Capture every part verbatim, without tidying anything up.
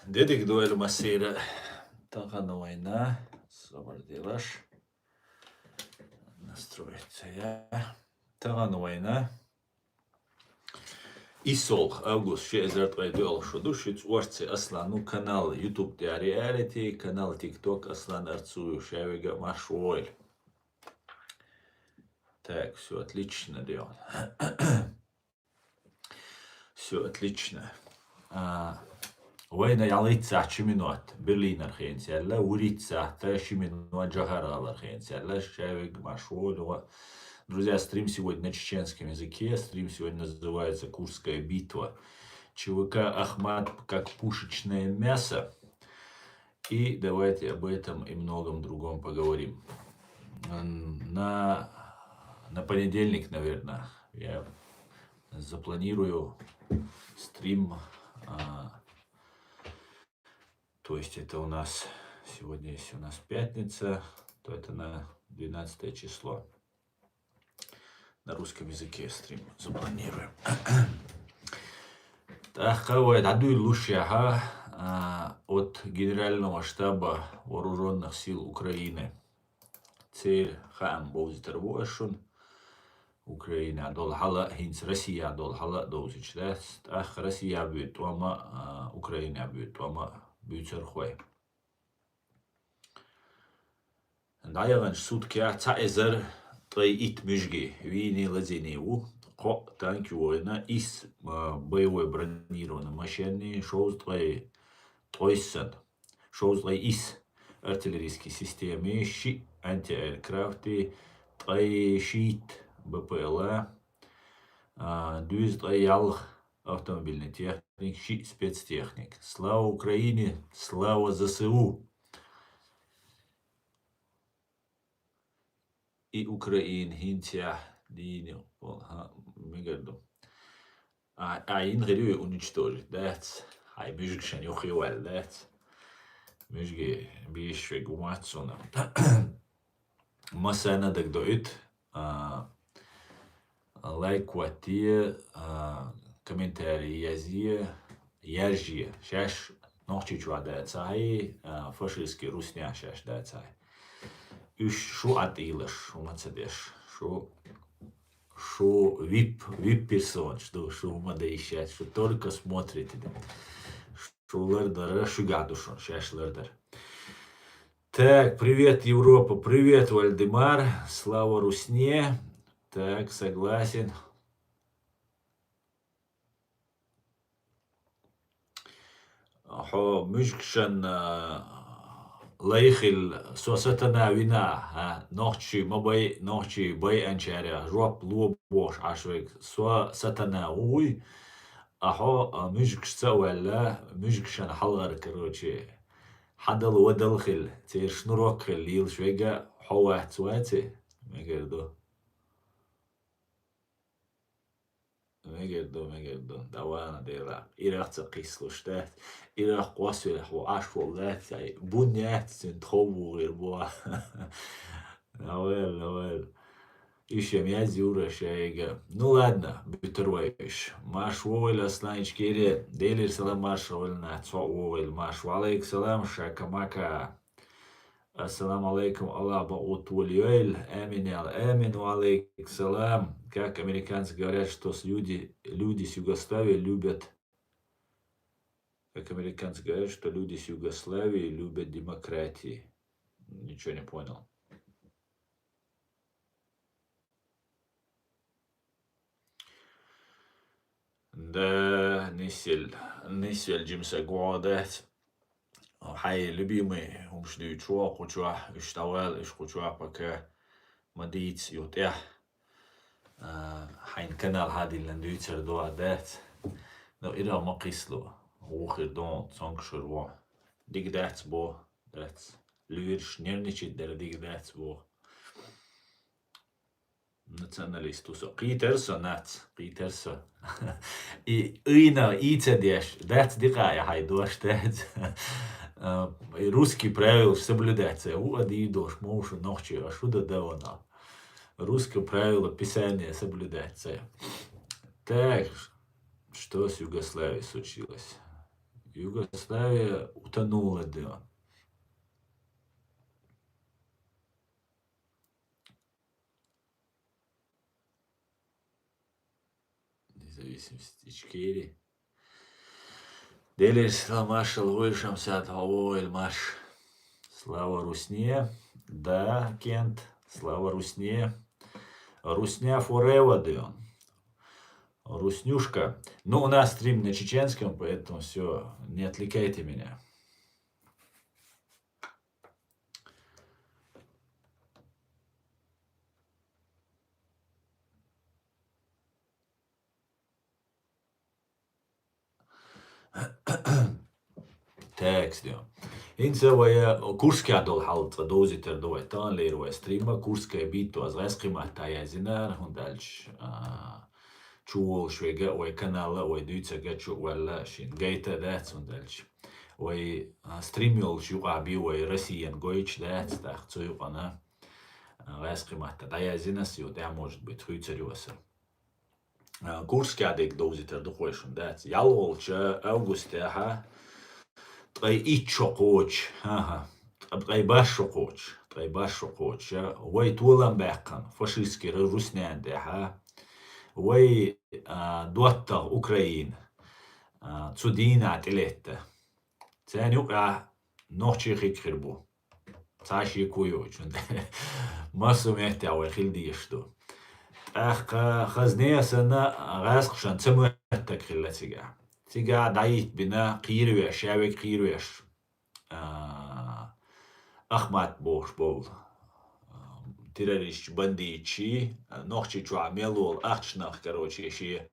Дедик дуэль массира. Тахана вайна. Собар делаш. Настроиться я. Тахана вайна. Исолх август ши эзар ткъе дуьалгӀа шу ду, шуьца орци Аслан, ну, канал YouTube тӀе ари алити, канал TikTok Аслан Арцуев, шаьвига марш войла. Так, всё отлично, Дион. Всё отлично. А, вайна ялица ши минот Берлинер хенцелла, урица та ши минот Джахаралар хенцелла, шаьвига марш войла. Друзья, стрим сегодня на чеченском языке. Стрим сегодня называется «Курская битва». ЧВК Ахмат как пушечное мясо. И давайте об этом и многом другом поговорим. М, На, на понедельник, наверное, я запланирую стрим. А, то есть это у нас, сегодня, если у нас пятница, то это на двенадцатое число. На русском языке стрим запланируем. ТӀаккха вай дӀадуьйлуш яхьа, а, от Генерального штаба Вооружённых сил Украины. Церан хаам бовзийтар бу аш шун. Украина долу хьала, хӀинца Россия долу хьала довзуьйтуш дац. ТӀаккха Россия буьйцу тӀома, а, Украина буьйцу тӀома буьйцур хой. ДӀаяханчу суткех цхьа эзар ткъе итт муьжги вийний лазийний ву, кхоъ танки война, исс, а, боевой бронированный машенний, шовзткъе ткъойссан, шовзткъе исс артиллерийский системи, шиъ антиаэркрафти, ткъе шийтта БПЛА, а, дуьйза ткъе ялх автомобильный техник, шиъ спецтехник. Слава Украине! Слава ЗСУ! И Украина хӀинца дийна, ха, мегар ду. А, а йина хир ю уничтожить, дац? Хьайн муьжгашна юххе ваьлла, дац? Муьжги бийш вега ву мац суна. Массарна дагадоуьйту, а, лайк хӀоттае, а, комментарий язъе, яжъе. Шаьш нохчий чохь дац ахьа, а, фашистский русня шаьш дац ахьа. Уьш шу Ӏа тӀелаш, шу ма ца деш. Шу, шу вип, вип-персонаш ду, шу хӀума дан йиш яц, шу только смотрите ду. Шу лардара, шуьгахь ду шуна, шаьш лардар. Так, привет, Европа, привет, Вальдемар, слава русне. Так, согласен. Хьо муьжгашан, а, лайхилла, со сатана вина, а, нохчий ма бай, нохчий байанчарех жоп ло бохуш Ӏаш вайга, со сатана вуй, а хьо, а, муьжгашца а ваьлла, муьжгашан хьалхара, короче, хьадал-вадал хилла, церан шнурок хилла лелаш вега хьо вац, ваци? Мегар ду. Мегар ду, мегар ду. ДӀавана дела. Ирах ца кхийсалуш дац. Ирах кхоссавелла хьо Ӏаш волу дац, ай, бун яц, цуьнан тхов вугӀийр бу. Давай, давай. Иша мязь юра шайга. Ну ладно, буьтар вай уьш. Марш вогӀийла, Асланчкире. Делера салам марш вогӀийла, нах, цхьаъ вогӀийла. Марш. Ва алейкум салам, Шакамака. Ассаламу алейкум, Аллах бакъ отта волийла. Амин, я Аллах. Амин, ва алейкум салам. Как американцы говорят, что с люди, люди с Югославии любят, как американцы говорят, что люди с Югославии любят демократии. Ничего не понял. Да, нисел, нисел жимса гӀо дац. Хьайн любимый хӀумаш дуьйцуш ву кху чохь, уьш дӀавала, уьш кху чохь пока ма дийца ю тӀехь. А, хьайн канал хьадиллина дуьйцар дуьхьа дац. Но ирах ма кхийсало, ву хир ду, цонга шуьра ву. Дика дац бо, дац. Луьйраш нервничать дара дика дац бо. Националист ву со. Кхийтар со, нац, кхийтар со. И, ийна, и ца деш, дац дикъа а хьайн дош, дац. А, и русский правила соблюдать ца, ву а дийр долуш, ма ву шу нохчий, а шу дан да вана. Русское правило писания соблюдать ца. Так, что с Югославией случилось? Югославия утонула, да. Независимость Ичкерии. Делер салам, маршал, вуйшам сад, хавойл марш. Слава Русне. Да, Кент, слава Русне. Русня forever, да. Руснюшка. Ну, у нас стрим на чеченском, поэтому все, не отвлекайте меня. Текст, йо. ХӀинца вай Курскехь долу хьал цкъа довзийтар ду вай. Таханлера вай стрима Курская битва, аз гӀаьскхи матта яздинара, хӀунда аьлча, а, чу волуш вега, вай канала, вай дуьйцага чу ваьлла, шен гайта дац, хӀунда аьлча вай, а, стрим йолчу юкъахь бен вай Россиян гойтуш дац, тӀаккха цу юкъана, а, гӀаьскхи матта дӀаяздина ас, ю тӀехь, может быть, хуьйцур ю аса. А, Курскехь дерг довзийтар ду-кх вай шуна, дац. Ялхолча августехьа, ткъе итт шо кхочу, хӀан-хӀа, ткъе бархӀ шо кхочу, ткъе бархӀ шо кхочу, вай толам баьккхина фашистский ру-, Руснена тӀехьа, вай, а, доттагӀа Украина, а, цу дийнахь тӀелетта. Царна юкъахь нохчий хих хир бу. Цхьа шеко йоцуш. Массо а меттехь вай хила дезаш ду. ТӀаккха хазне а санна, гӀаьскхашна ца моьттург хилла цигахь. Цигахь дӀайитбина кхеравеш, ша вега кхеравеш, а, Ахмат бохуш болу, а, террористаш, бандиташ, а, Нохчийчохь мел волу ахчанах, короче, шен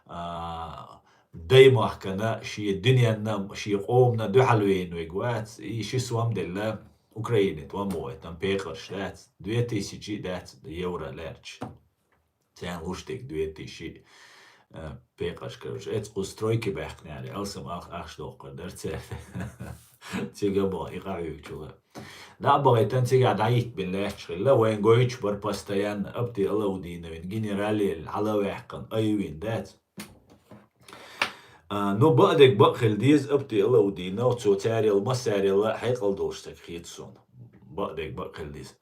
а, даймахкана, шен дуьненна, шен къомана дуьхьал веана вега вац, и ши сом делла Украине, тӀом бохуьйту, там пекъарш дац, две тысячи дац евро лаьрча. Царна луш дерг две тысячи, а, пекъарш, короче. Эцкъу стройки баьккхинера, алсам ах-, ахча доккхур дара церан. Цига боху, и къахьуьйгучула. ДӀа а бахийтина, цигахь дӀайитбина лаьтташ хилла, вайн гойтуш бара постоянно, Апти Алаудиновин генералел хьала а ваьккхина, айвина дац. А, ну, бакъдерг бакъ хила деза, Апти Алаудинов, цо царел, массарел хьекъал долуш стаг хета суна. Бакъдерг бакъ хила деза.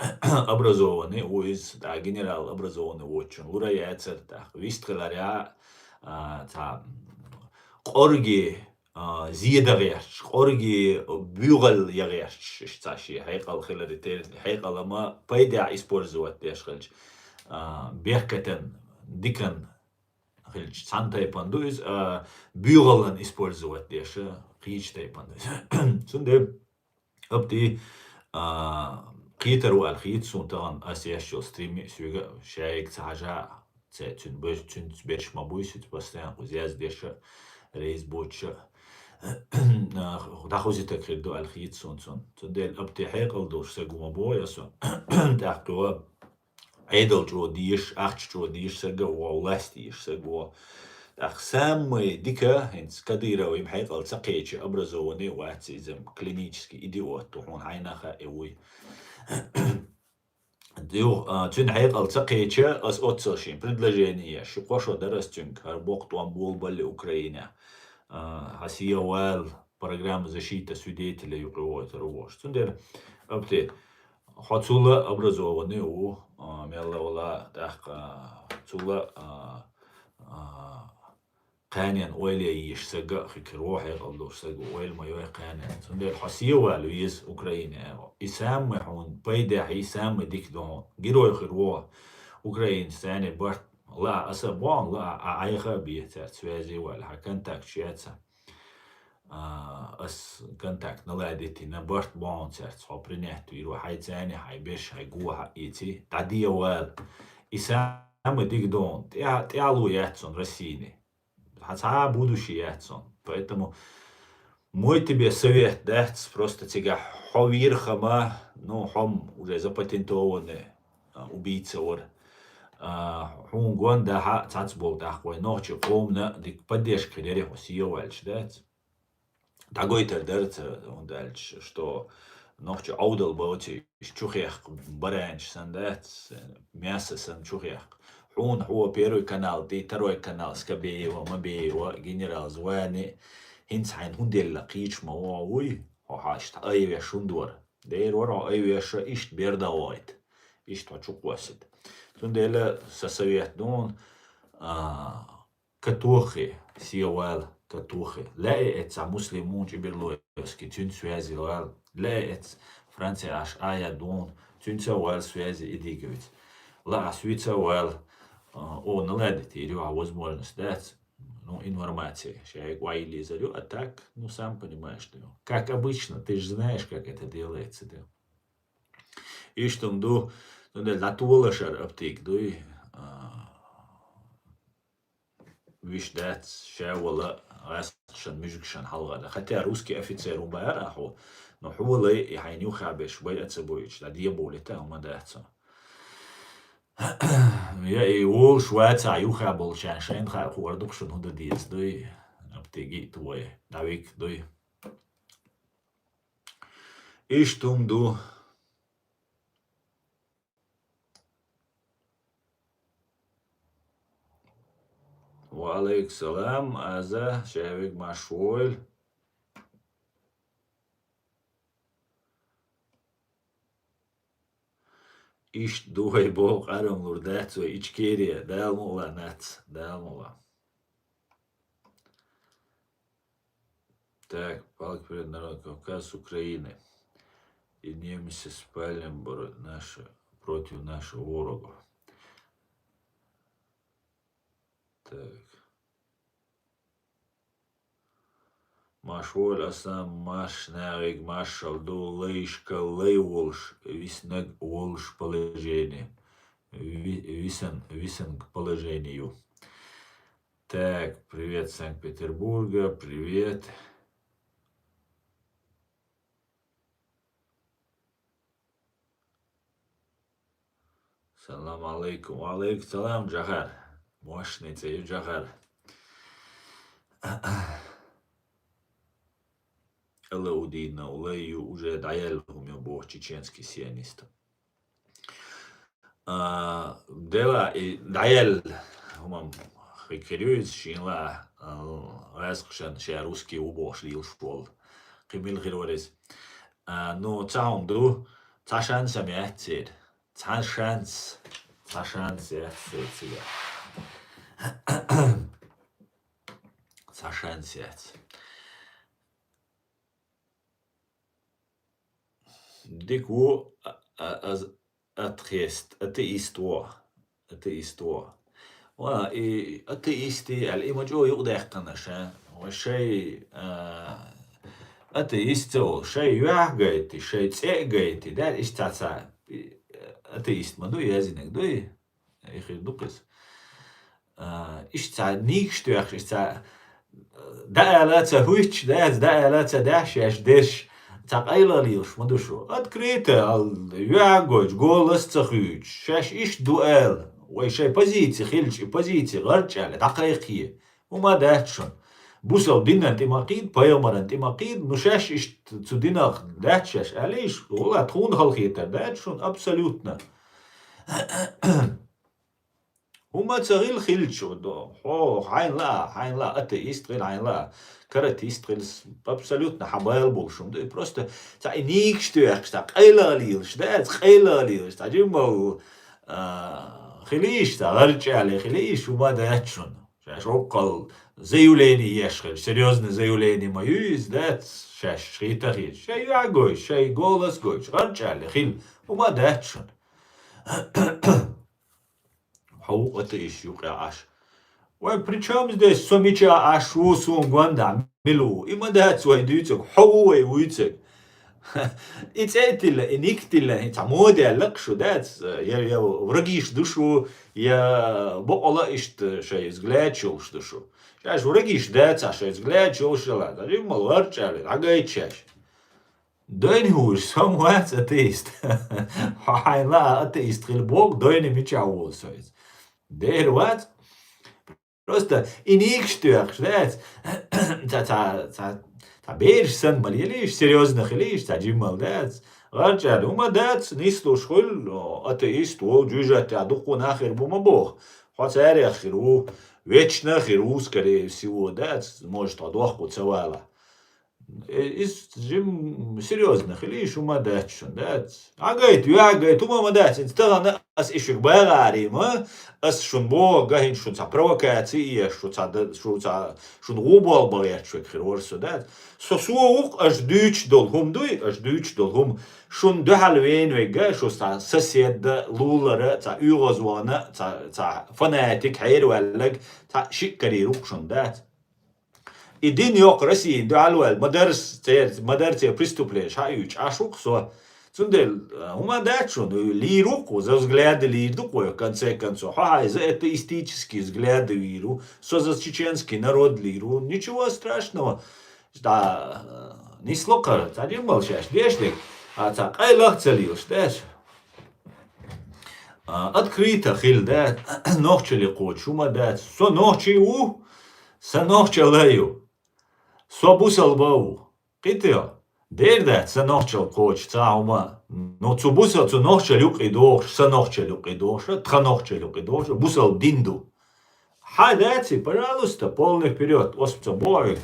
Образованный ву иза, тӀаккха генерал образованный воцучун лур а яцара, тӀаккха вистхиларехь, а, цхьа къорге а, зе дан гӀерташ, къорге буьйгӀал ян гӀерташ, иштта цхьа шен хьекъал хиларе терра, хьекъал-м пайдехь использовать деш хилча, а, беркатан, дикан хилча, цхьана тайпана ду иза, а, буьйгӀалан использовать деш, кхечу тайпана ду иза. Цундела Апти, а, кхетар ву аьлла хета суна тахана ас еш йолу стримми, соьга а шайга ца хьажа, цаьрца цуьнан бе-, цуьнца берш ма буй, соьца постоянно кхуза яздеш а, рейс боцуш а, а, дӀахозуьйтург хир ду аьлла хета суна цунна. Цундела Апти хьекъал долуш стаг ву ма боху аса. ТӀаккха Ӏедал чӀогӀа дезаш, ахча чӀогӀа дезаш стаг а ву, власть дезаш стаг а ву. ТӀаккха самый дика, хӀинца Кадыров и хьекъал ца кхеча, образованный вац иза, клинический идиот ву, хьуна хьайна а хаьа и вуй. Юха, а, цуьнан хьекъал ца кхеча, ас оццул шен предложение еш, ши-кхо шо дара ас цуьнга, хӀара боккха тӀом болабалле Украинехь. А, хьан сехьа вала, программа защита свидетелей юкъа вохуьйтур ву бохуш. Цундела, Апти, хьо цул а образованный ву, а, мелла а вала, тӀаккха, а, цул а, а, а, кханенна ойла ян езаш стаг а хир ву, хьекъал долуш стаг а, ойла ма йой кханенна. Цундела хьо сехьа вала веза Украине. И самый хьуна пайдехь, и самый дика ду хьуна. Герой хир ву. Украинца царна барт лаа, аса а бохьун лаа, а, Ӏайха а бе цаьрца связи вала, хьан контакт яц. А, ас контакт наладить йина, барт бохьун цаьрца, хьо принять вийр ву, хьайн царна, хьайн берш, хьайн го хьаэций, дӀаде вала. И самый дика ду хьуна. ТӀе-, тӀаьхьало яц цунна Российне. Хьан цхьа а будущее яц цунна. Поэтому мой тебе совет дац, просто цигахь хьо вийр хама, ну, хьо-м уже запатентованный, а, убийца вара. А, хьуна гон дахьа цхьацца болу тӀаккха вай нохчи къомана дика поддержка хир яра хьо сехьа ваьлча, дац? ДӀагойтар дара ца, хӀунда аьлча, что нохчи Ӏовдал боций, чухехкахь баранаш санна дац, мясо санна чухехкахь. Хьуна хьо первый канал, тӀе второй канал, Скобеева, Мабеева, генерал Звани, ХӀинца хьайна хӀун делла кхийча ма вогӀу вуй, хьо хьаашта айвеш хӀунда вара. Дера вара хьо айвеша, иштта берда вогӀийта. Иштта хьо чу кхоссийта. Цундела са совет дуна, а, Катохи, севал, Катохи. Лаи эца Муслим мун чӀибирло йоски, цуьнца связи вал. Лаи эца Франция аш ая дуна, цуьнца вал связи идиговиц. Ла а свица вал, а, о, наладит, или а возможность дац. Ну, информация. Шайк вайлизарю, а так, ну, сам понимаешь, что. Как обычно, ты же знаешь, как это делается, да. Иштун ду, ну, да, латула шар аптек дуй. А, виш дац, ша вала, гӀаскшан, мужикшан хьалгӀа да. Хотя русский офицер у бара хьо, но хьо валай, и хьайн юха беш, бай аца боич, да, деболита, ама дац. Я и волш ваца юха болчан, шайн ха хуар дукшун худа диес дуй, аптеги твой, давик дуй. Иштун ду. Ва алейк салам, аза, шавик машвойл. Ишт дугӀай боху къарам лур дац вай Ичкерия, Дала мукъла нац, Дала мукъла. Так, палки перед народом Кавказа с Украины. И немцы спальным бор-, наши, против нашего ворога. Так. Машволь асан марш нагӀиг маршал ду лайшка лай волш, виснаг волш положение. Ви-, висан, висан положение ю. Так, привет Санкт-Петербурга, привет. Салам алейкум. Ва алейкум салам, Джахар. Мощный цӀе ю, Джахар. Алаудина улай ю уже дӀаял хӀума бо чеченский сионист. А, дела и дӀаял хӀумам хикхируйз шийла, а, гӀаскшан ша русский у бохуш лийлуш болу. Кхин мила хир варис. А, ну, ца хӀума ду, ца шанс ам яц церан. Ца шанс, ца шанс яц церан цига. Ца шанс яц. Дика ву, а, а, аз атеист, атеист ву, атеист ву. Ва и атеисти аьлла, и ма чӀогӀа юкъадаьккхина ша. Ва шай, а, атеист ца волу, шай юьхь гайти, шай цӀе а гайти, да, иштта ца, и, атеист ма ду, яздинарг дуй? И хир ду кхуьз. А, иштта ца нийгаш тоьхуш, иштта ца, а, даала ца хӀуьттуш, дац, даала ца даьхьаш, шаьш дерш, ца къайла лелаш ма ду шу. Открыто, ал, юьхь а гойтуш, голос а ца хуьйцуш, шаьш иштта ду ала. Вай шайн позици хилча, и позици гӀарчӀ аьлла, дӀакхайкхае. ХӀума дац шуна. Бусал динан тӀе ма кхийда, пайхамаран тӀе ма кхийда, ну шаьш иштта цу динах дац шаьш, аьлла иштта, валла, тхуна халахетар дац шуна абсолютно. ХӀума ца хила хилча, хьо хьайна лаа, хьайна лаа, атеист хила хьайна лаа, каратист хила, с-, абсолютно хьан бала болуш хӀума ду. И просто ца и нийгаш тоьхуш, ца къайла лелаш, дац, къайла лелаш, ца жимма, а, хилийш, ца гӀарчӀ аьлла хилийш, хӀума дац шуна. Шаьш оккхал заявление еш хилча, серьёзное заявление ма ю иза, дац, шаьш хийта хилча. Шай юьхь гойтуш, шай голос гойтуш, гӀарчӀ аьлла хила, хӀума дац шуна. Хьо ву атеист юкъа Ӏаш. Вай, при чём здесь со мича Ӏаш ву, суна гонда мила ву? И ма дац вай дуьйцург, хьо ву вай вуьйцург. И цӀе а тилла, и ник а тилла, хӀинца мода аьлла-кх шу, дац, я, я врагиш ду шу, я бокъала иштта шайн взглядаш йолуш ду шу. Шаьш врагиш дац, а шайн взглядаш йолуш ала, ца жимма гӀарчӀ аьлла, дӀагайта шаьш. Дойна хӀуьжа, со ма вац атеист. Хьо хьайна лаа атеист хила боху, дойна мичахь волу со иза? Дера вац. Просто и нийгаш тоьхуш, дац? Ца, ца, ца, ца бераш санна ма лелийш, серьёзно хилийш, ца жиммал, дац? ГӀарчӀ аьлла, хӀума дац, нислуш хуьлу, атеист волу, жуьжат а дуккха нах хир бу ма боху. Хьо царех хир ву. Вечно хир ву, скорее всего, дац, может, хьо дохку ца вала. Э, из жим серьёзно хили, шума дац шун, дац. Агайт, вягайт, ума ма дац, инстагана ас ишик багарима, ас шун бога, хин шун ца провокация, еш, шу ца, шу ца, шун губол багерчвек хир ворсу, дац. Со суа ук аш дүүч дол хум дуй, аш дүүч дол хум. Шун духьал вен вегга, шу ца соседа, лулара, ца угозвана, ца, ца фанатик, хейрваллаг, ца шиккари рук шун, дац. И дин йокъ Россиин дуьхьал ваьлла, мадарс цер, мадар цер преступление ша юч, аш ву со. Цундел, а, хӀума дац шуна, лийр ву кху, за взгляды лийр ду кху, в конце концов. Хьо хьай за атеистический взгляды вийр ву, со за чеченский народ лийр ву. Ничего страшного. Да, нисло кара, ца дим бал шаш, деш дег. А ца къайлах ца лийлш, деш. А, открыто хил, да, нохчали кхочу, хӀума дац. Со нохчи ву, са нохчала ю. Со бусалба ву. Кхитио? Дер дац, са нохчал кхочу, ца хӀума. Ну, цу бусал, цу нохчал юкъи дохуш, са нохчал юкъи дохуш, тха нохчал юкъи дохуш, бусал дин ду. Хьа даци, пожалуйста, полный вперёд, ос ца бохьуьг.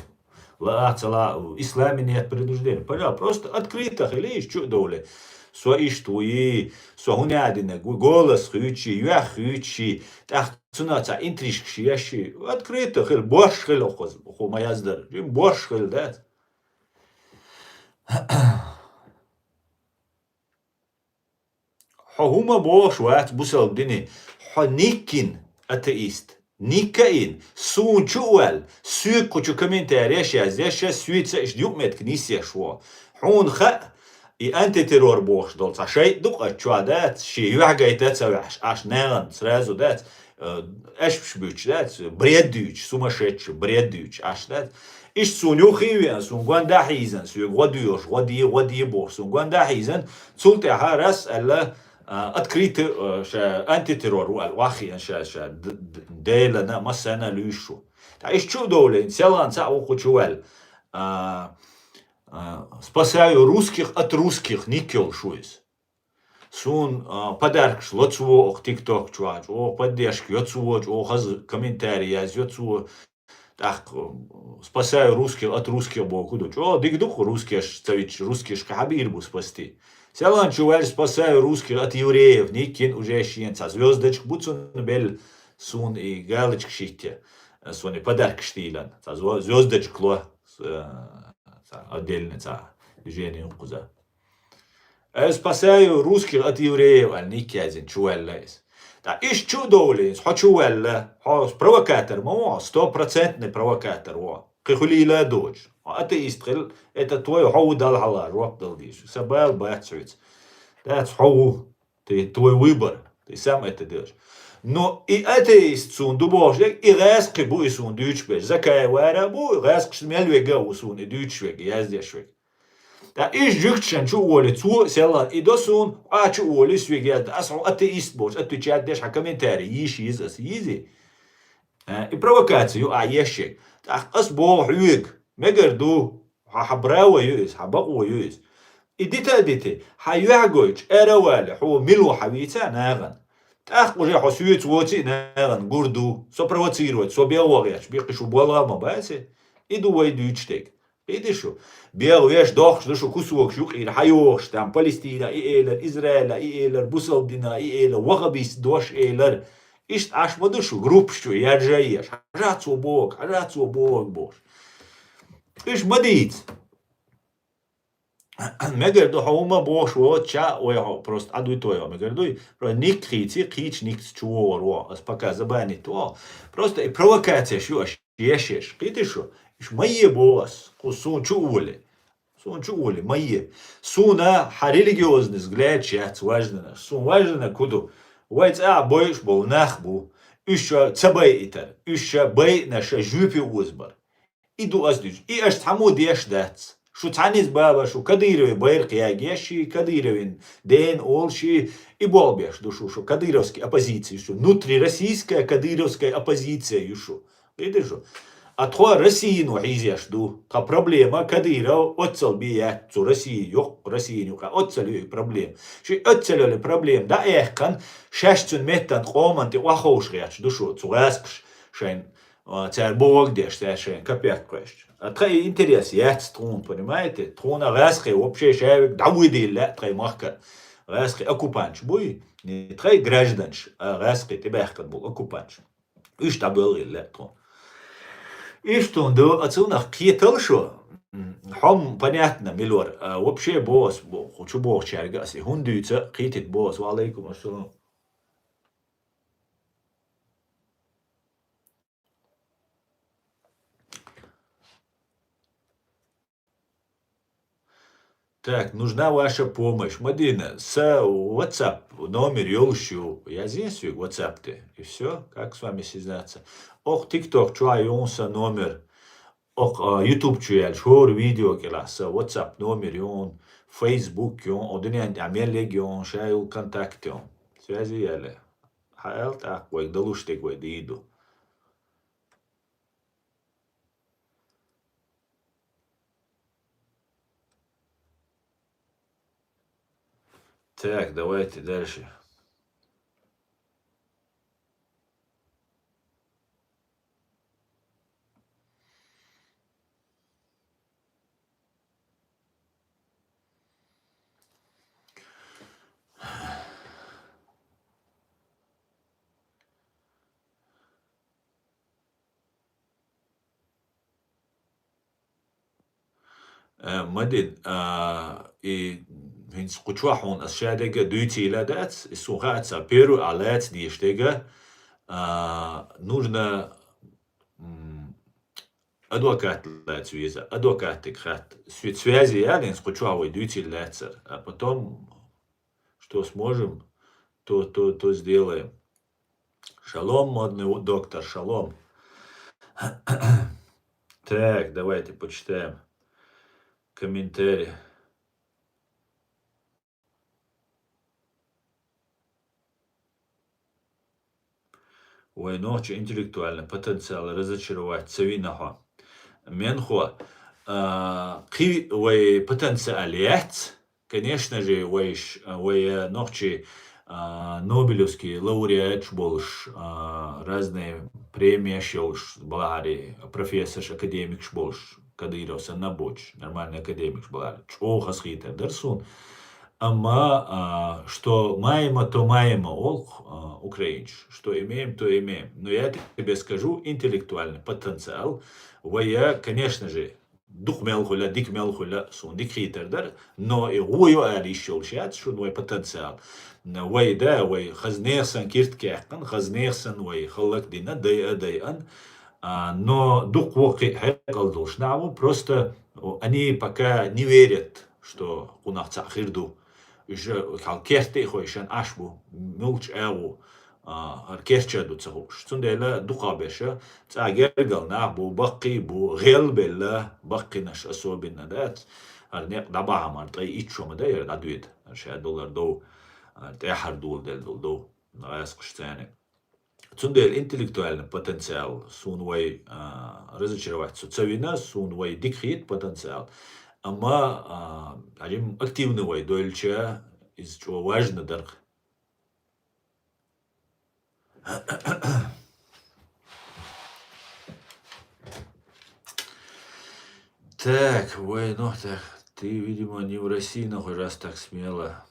Ла а ца ла, исламе нет предубеждения. Пожалуйста, просто открыто хили, иш чу довле. Со ишт вуи, со хӀуня динаг ву, голос хуьйчи, юьх хуьйчи, тӀаккха цуна ца интрижкаш еши. Открыто хил, борш хил охуз, ху ма яздар. Жим борш хил, да? Хьо хӀума бохуш вац бусалба дине, хьо никкин атеист. Никкаин, суна чу а ваьлла, соьга кху чу комментарий еш язъеш, соьца иш юкъметка нисъеш во. Хьуна хаьа, и антитеррор бохуш долу цхьа шайтӀа ду-кх ат чохь дац, шен юьхь гайта а ца ваьхьаш, аш нагӀан сразу дац, э, аьшпаш буьтуш дац, бред дуьйцуш, сумасшедший бред дуьйцуш, аш дац. Иштта суна юххе а веана, суна гондахьа йизан, соьга гӀо доьхуш, гӀо де, гӀо де бохуш, суна гондахьа йизан, цул тӀаьхьа раз аьлла, а, открыто, а, ша антитеррор ву аьлла, ваххиан ша, ша д-, д-, Делана, массарна луьйш ву. Ткъа иштта чу а довлийна, селхан цхьаъ ву кху чу ваьлла. А, а, «Спасаю русских от русских», ник йолуш ву иза. Суна, а, подаркаш ло цо оха TikTok чохь, чӀогӀа поддержка йо цо, чӀогӀа хаза комментарий язйо цо. ТӀаккха, э, «Спасаю русских от русских» боху ду. ЧӀогӀа дика ду-кх русскеш ца вичча, русскеш кхин хьан бийр бу спасти. Селхан чу ваьлла «Спасаю русских от евреев», никкин уже шена цхьа звёздочка бу цунна белла, суна и галочка шитте, э, суна и подаркаш дийлан. Цхьа зво-, звёздочка ло, э, цхьа отдельно цхьа движение юккъуза. «Э, спасаю русских от евреев», аьлла, ник язйина, чу ваьлла иза. Ткъа иштта чу а довлийна, хьо чу ваьлла, хьо провокатор ма ву, стопроцентный провокатор ву. Кхин хуьлийла а доцуш. Хьо атеист хила, это твой, хьо ву Далла хьалха жоп дала дийша. Сан бала бац хьоьца. Дац, хьо ву. Ты, твой выбор. Ты сам это делаешь. Но и атеист суна ду бохуш дерг, и гӀаьскхи бу и суна дуьйцуш берш. Закаев вара бу, гӀаьскхаш мел вега а ву суна и дуьйцуш вега, яздеш вега. Ткъа иштта жуьгташна чу а волий, цо а селхан и до суна, къа чу а волий, соьга язда, ас хьо атеист бохуш, отвечать деш хьан комментарий йийша еза ас, йийзи? А, и провокация ю ахь еш ерг. ТӀаккха ас боху хьоьга, мегар ду, хьан, хьан право ю иза, хьан бакъо ю иза. И дита а дити, хьан юьхь гойтуш, ара а валий, хьо мила ву хьан вийца а нагӀана. ТӀаккха уже хьо соьца воций а нагӀана гур ду, со провоцировать, со бегӀ вогӀ етташ, беккхий шу болх а ма бац и. И ду вай дуьйцуш дерг. Кхийди шу? БегӀ веш дохкуш ду шу кусокаш юкъера хьайохуш, там Палестина и элар, Израиля и элар, бусалба дина и элар, ваххабист дош элар. Иштта Ӏаш ма ду шу, группаш чу яржа а еш, хьажа цо боху, хьажа цо боху бохуш. Уьш ма дийца. Мегар ду хьо хӀума бохуш воцча, вай хьо просто Ӏа дуй тойо, мегар дуй? Про ник хийци, кхийча никца чу вогӀур ву. Ас пока забанить ву. Просто и провокацияш ю аш еш еш. Кхийди шу? Уьш ма е боху ас, кху суна чу а воле. Суна чу а воле, ма е. Суна хьан религиозный взглядаш яц важнанаш. Суна важнанаг хӀу ду? Вай цӀа а бойуш болу нах бу. Уьш ца байитар. Уьш ша байинарш жоьпе озабар. И ду ас дуьйцу. И аша цхьаммо деш дац. Шу цхьаниз баба, шу Кадырове байракх ягеш ши, Кадыровин дена олу ши, и болх беш ду шу, шу кадыровский оппозиция ю шу, внутрироссийская кадыровская оппозиция ю шу. Видишь шу? А тхо Российно хьийзеш ду. Тхан проблема Кадыров оццал бе яц цу России йоккха, Российна юкъа оццал ю и проблема. Ши оццал йолу проблема дӀа а яьккхана, шаьш цуьнан меттан къоман тӀе охьаховш гӀерташ ду шу, цу гӀаскхаш шайн А, цара бохург деш, цара шайн капек кхоьссича. А тхай интерес яц тхуна, понимаете? Тхуна гӀаскхий вообще шаверг дӀавуйдийла лаьа тхай махка. ГӀаскхий оккупанташ буй, не тхай гражданаш, а гӀаскхий тӀебаьхкина болу оккупанташ. Уьш дӀабоьлгӀийла лаьа тхуна. Иштта хӀума ду, а цунах кхетал шо. М, хьо-м понятно, мила вара. А, вообще боху ас, бо-, чу бохучаьрга ас и хӀунда дуьйцу, кхетийта боху ас. Ва Ӏалайкум ассалам. Так, нужна ваша помощь. Мадина, са WhatsApp номер йолуш ю. Язъе соьга WhatsApp тӀе. И всё. Как с вами связаться? Ох, TikTok чу а ю са номер. Ох, а, YouTube чу яьлча, хӀора видео кӀелахь са WhatsApp номер ю, Facebook ю, о дуьнен тӀехь мел йолу ю, ша йолу контакт ю. Связи яле. Хьан аьлла тӀаккха вайга далуш дерг вай дийр ду. Так, давайте дальше. Э, Мадин, а, и хӀинца кху чохь хьуна ас шадерг а дуьйцийла дац, и суна хаьа ца, первый а лаьца дезаш дерг а, а, нужно, м, адвокат лаьца веза, адвокатиг хатта. Сви-, связи ял хӀинца кху чохь вай дуьйцийла лаьцара. А потом, что сможем, то, то, то сделаем. Шалом, модный у-, доктор, шалом. Так, давайте почитаем комментарии. Вай нохчийн интеллектуальный потенциал разочаровать ца вина хьо. Менхо, а, кхин вай потенциал яц, конечно же, вайш, вай, э, нохчий, а, Нобелевский лауреаташ болуш, а, разные премияш йолуш, балахьари профессорш, академикаш болуш, Кадыров санна боцуш, нормальный академикаш балахьари, чӀогӀа хазахетар дара суна. Амма, а, что маем, то маем олу, а, украинцаш, что имеем, то имеем. Но я тебе скажу, интеллектуальный потенциал вай, конечно же, дукха мел хуьла, дика мел хуьла, суна дика хийтар дара, но и гӀо ю ала йиш йолуш яц шуна вай потенциал. Вай да, вай хаза нехан санна киртка яьккхина, хаза нехан санна вай хӀаллак дина, дайа а дайана. А, но дукха воккхий хьекъал долуш нах бу, просто они пока не верят, что кхунах цхьаъ хир ду. Уьш хьал керта а хойшан Ӏаш бу, муьлхачу агӀо, а, хӀара керча ду ца хууш. Цундела дукхахберш цкъа гергал нах бу, баккхий бу, гӀелбелла, баккхийнаш особенно дац. ХӀара некъ дӀабахьа мара, ткъе итт шо ма дай, хӀара дӀадоьду. ХӀара ша долар дов, хӀара тӀаьххьара доладелла долу дов, гӀаскхаш царна. Цундела интеллектуальный потенциал суна вай, а, разочаровать со ца вина, суна вай дика хийтта потенциал. Амма, а, хьажим активный вай дойлча, иза чӀогӀа важно дара. Так, вай, ну, так, ты, видимо, не в России находишься, раз так смело.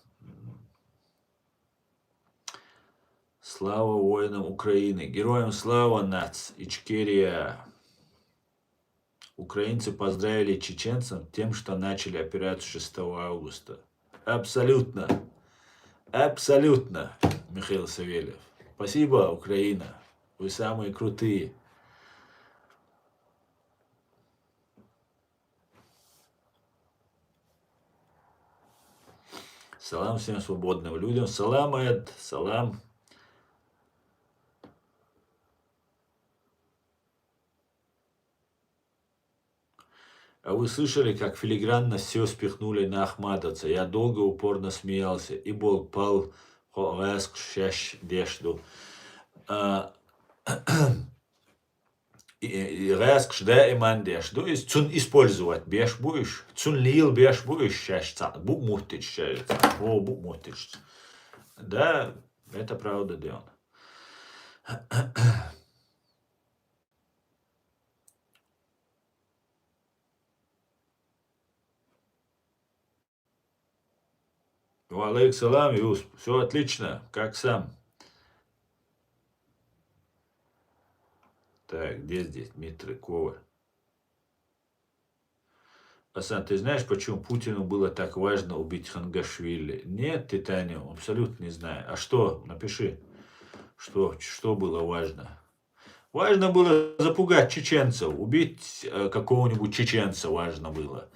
Слава воинам Украины! Героям слава, наци Ичкерия! Украинцы поздравили чеченцев тем, что начали операцию шестого августа. Абсолютно. Абсолютно, Михаил Савельев. Спасибо, Украина. Вы самые крутые. Салам всем свободным людям. Салам, Эд, салам. А вы слышали, как филигранно всё спихнули на ахматовца? Я долго упорно смеялся. И бол пал, хо гӀаскхаш шаьш деш ду. А, и, и гӀаскхаш даиман деш ду. Иза цунна использовать беш бу уьш. Цунна лела беш бу уьш шаьш цхьаъ бу муттича, шаьш цхьаъ бу муттича. Да, это правда, Дион. Алейк салам, Юсуп. Все отлично. Как сам? Так, где здесь Дмитрий Коваль? Асан, ты знаешь, почему Путину было так важно убить Хангашвили? Нет, Титаниум, абсолютно не знаю. А что? Напиши, что, что было важно. Важно было запугать чеченцев, убить э, какого-нибудь чеченца важно было.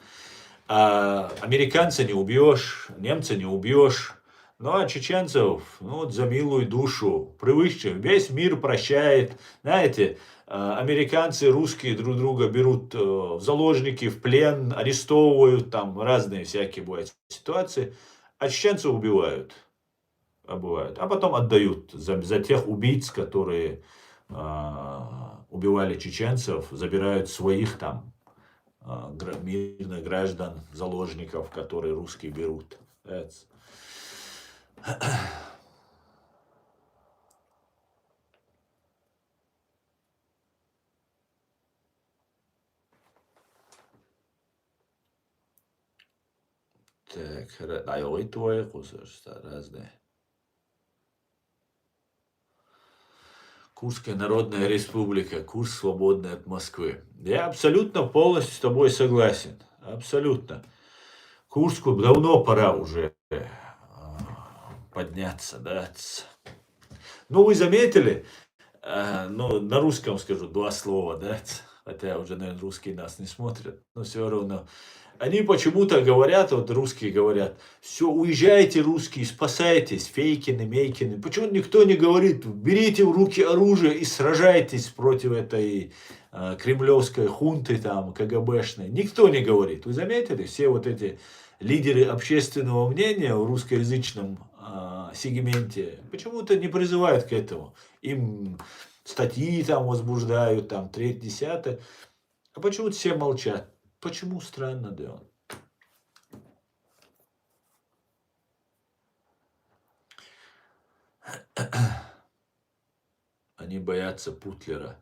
А американца не убьешь, немца не убьешь. Ну а чеченцев, ну вот за милую душу, привычным, весь мир прощает. Знаете, э, американцы, русские друг друга берут э, в заложники, в плен, арестовывают, там разные всякие бывают ситуации. А чеченцев убивают, убивают, а потом отдают за, за тех убийц, которые а, убивали чеченцев, забирают своих там а, гра- мирных граждан, заложников, которые русские берут. That's- Так, ра- да, ой, твои кусочки разные. Курская Народная Республика, Курск свободный от Москвы. Я абсолютно полностью с тобой согласен. Абсолютно. Курску давно пора уже э, подняться, да. Ц- Ну, вы заметили, э, ну, на русском скажу два слова, да, ц- хотя уже, наверное, русские нас не смотрят, но все равно. Они почему-то говорят, вот русские говорят, все, уезжайте, русские, спасайтесь, Фейкины, Мейкины. Почему никто не говорит, берите в руки оружие и сражайтесь против этой э, кремлевской хунты, там, КГБшной? Никто не говорит. Вы заметили, все вот эти лидеры общественного мнения в русскоязычном э, сегменте почему-то не призывают к этому. Им статьи там возбуждают, там, третье, десятое. А почему-то все молчат. Почему, странно, да? Они боятся Путлера.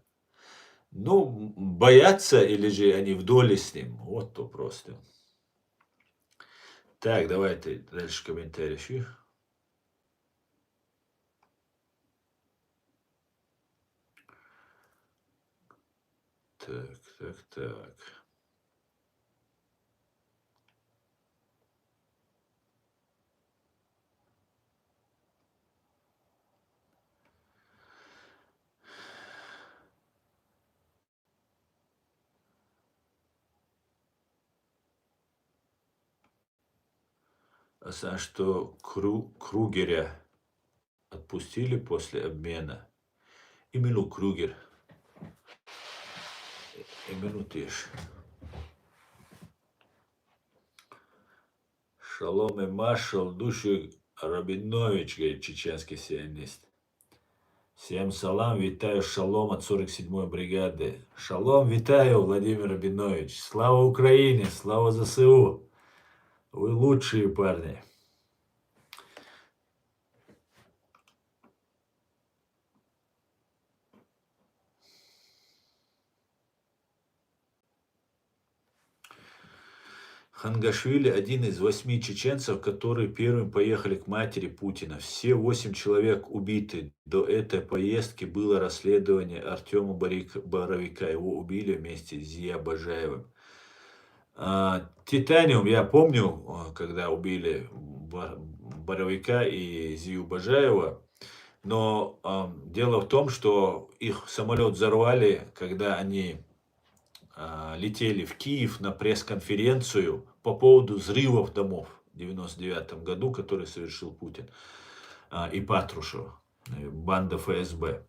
Ну, боятся или же они в доле с ним? Вот вопрос. Так, давайте дальше комментарий. Так, так, так. А что Кру- Кругеря отпустили после обмена? Именно Кругер. Именно ты ж. Шалом и маршал души Рабинович, говорит чеченский сионист. Всем салам, вітаю, шалом от сорок седьмой бригады. Шалом, вітаю, Владимир Рабинович. Слава Украине, слава ЗСУ. Вы лучшие парни. Хангашвили один из восьми чеченцев, которые первым поехали к матери Путина. Все восемь человек убиты. До этой поездки было расследование Артема Боровика. Его убили вместе с Зия Бажаевым. А, Титаниум, я помню, а, когда убили Боровика и Зию Бажаева. Но а, дело в том, что их самолет взорвали, когда они а, летели в Киев на пресс-конференцию по поводу взрывов домов в девяносто девятом году, который совершил Путин а, и Патрушев, э, банда ФСБ.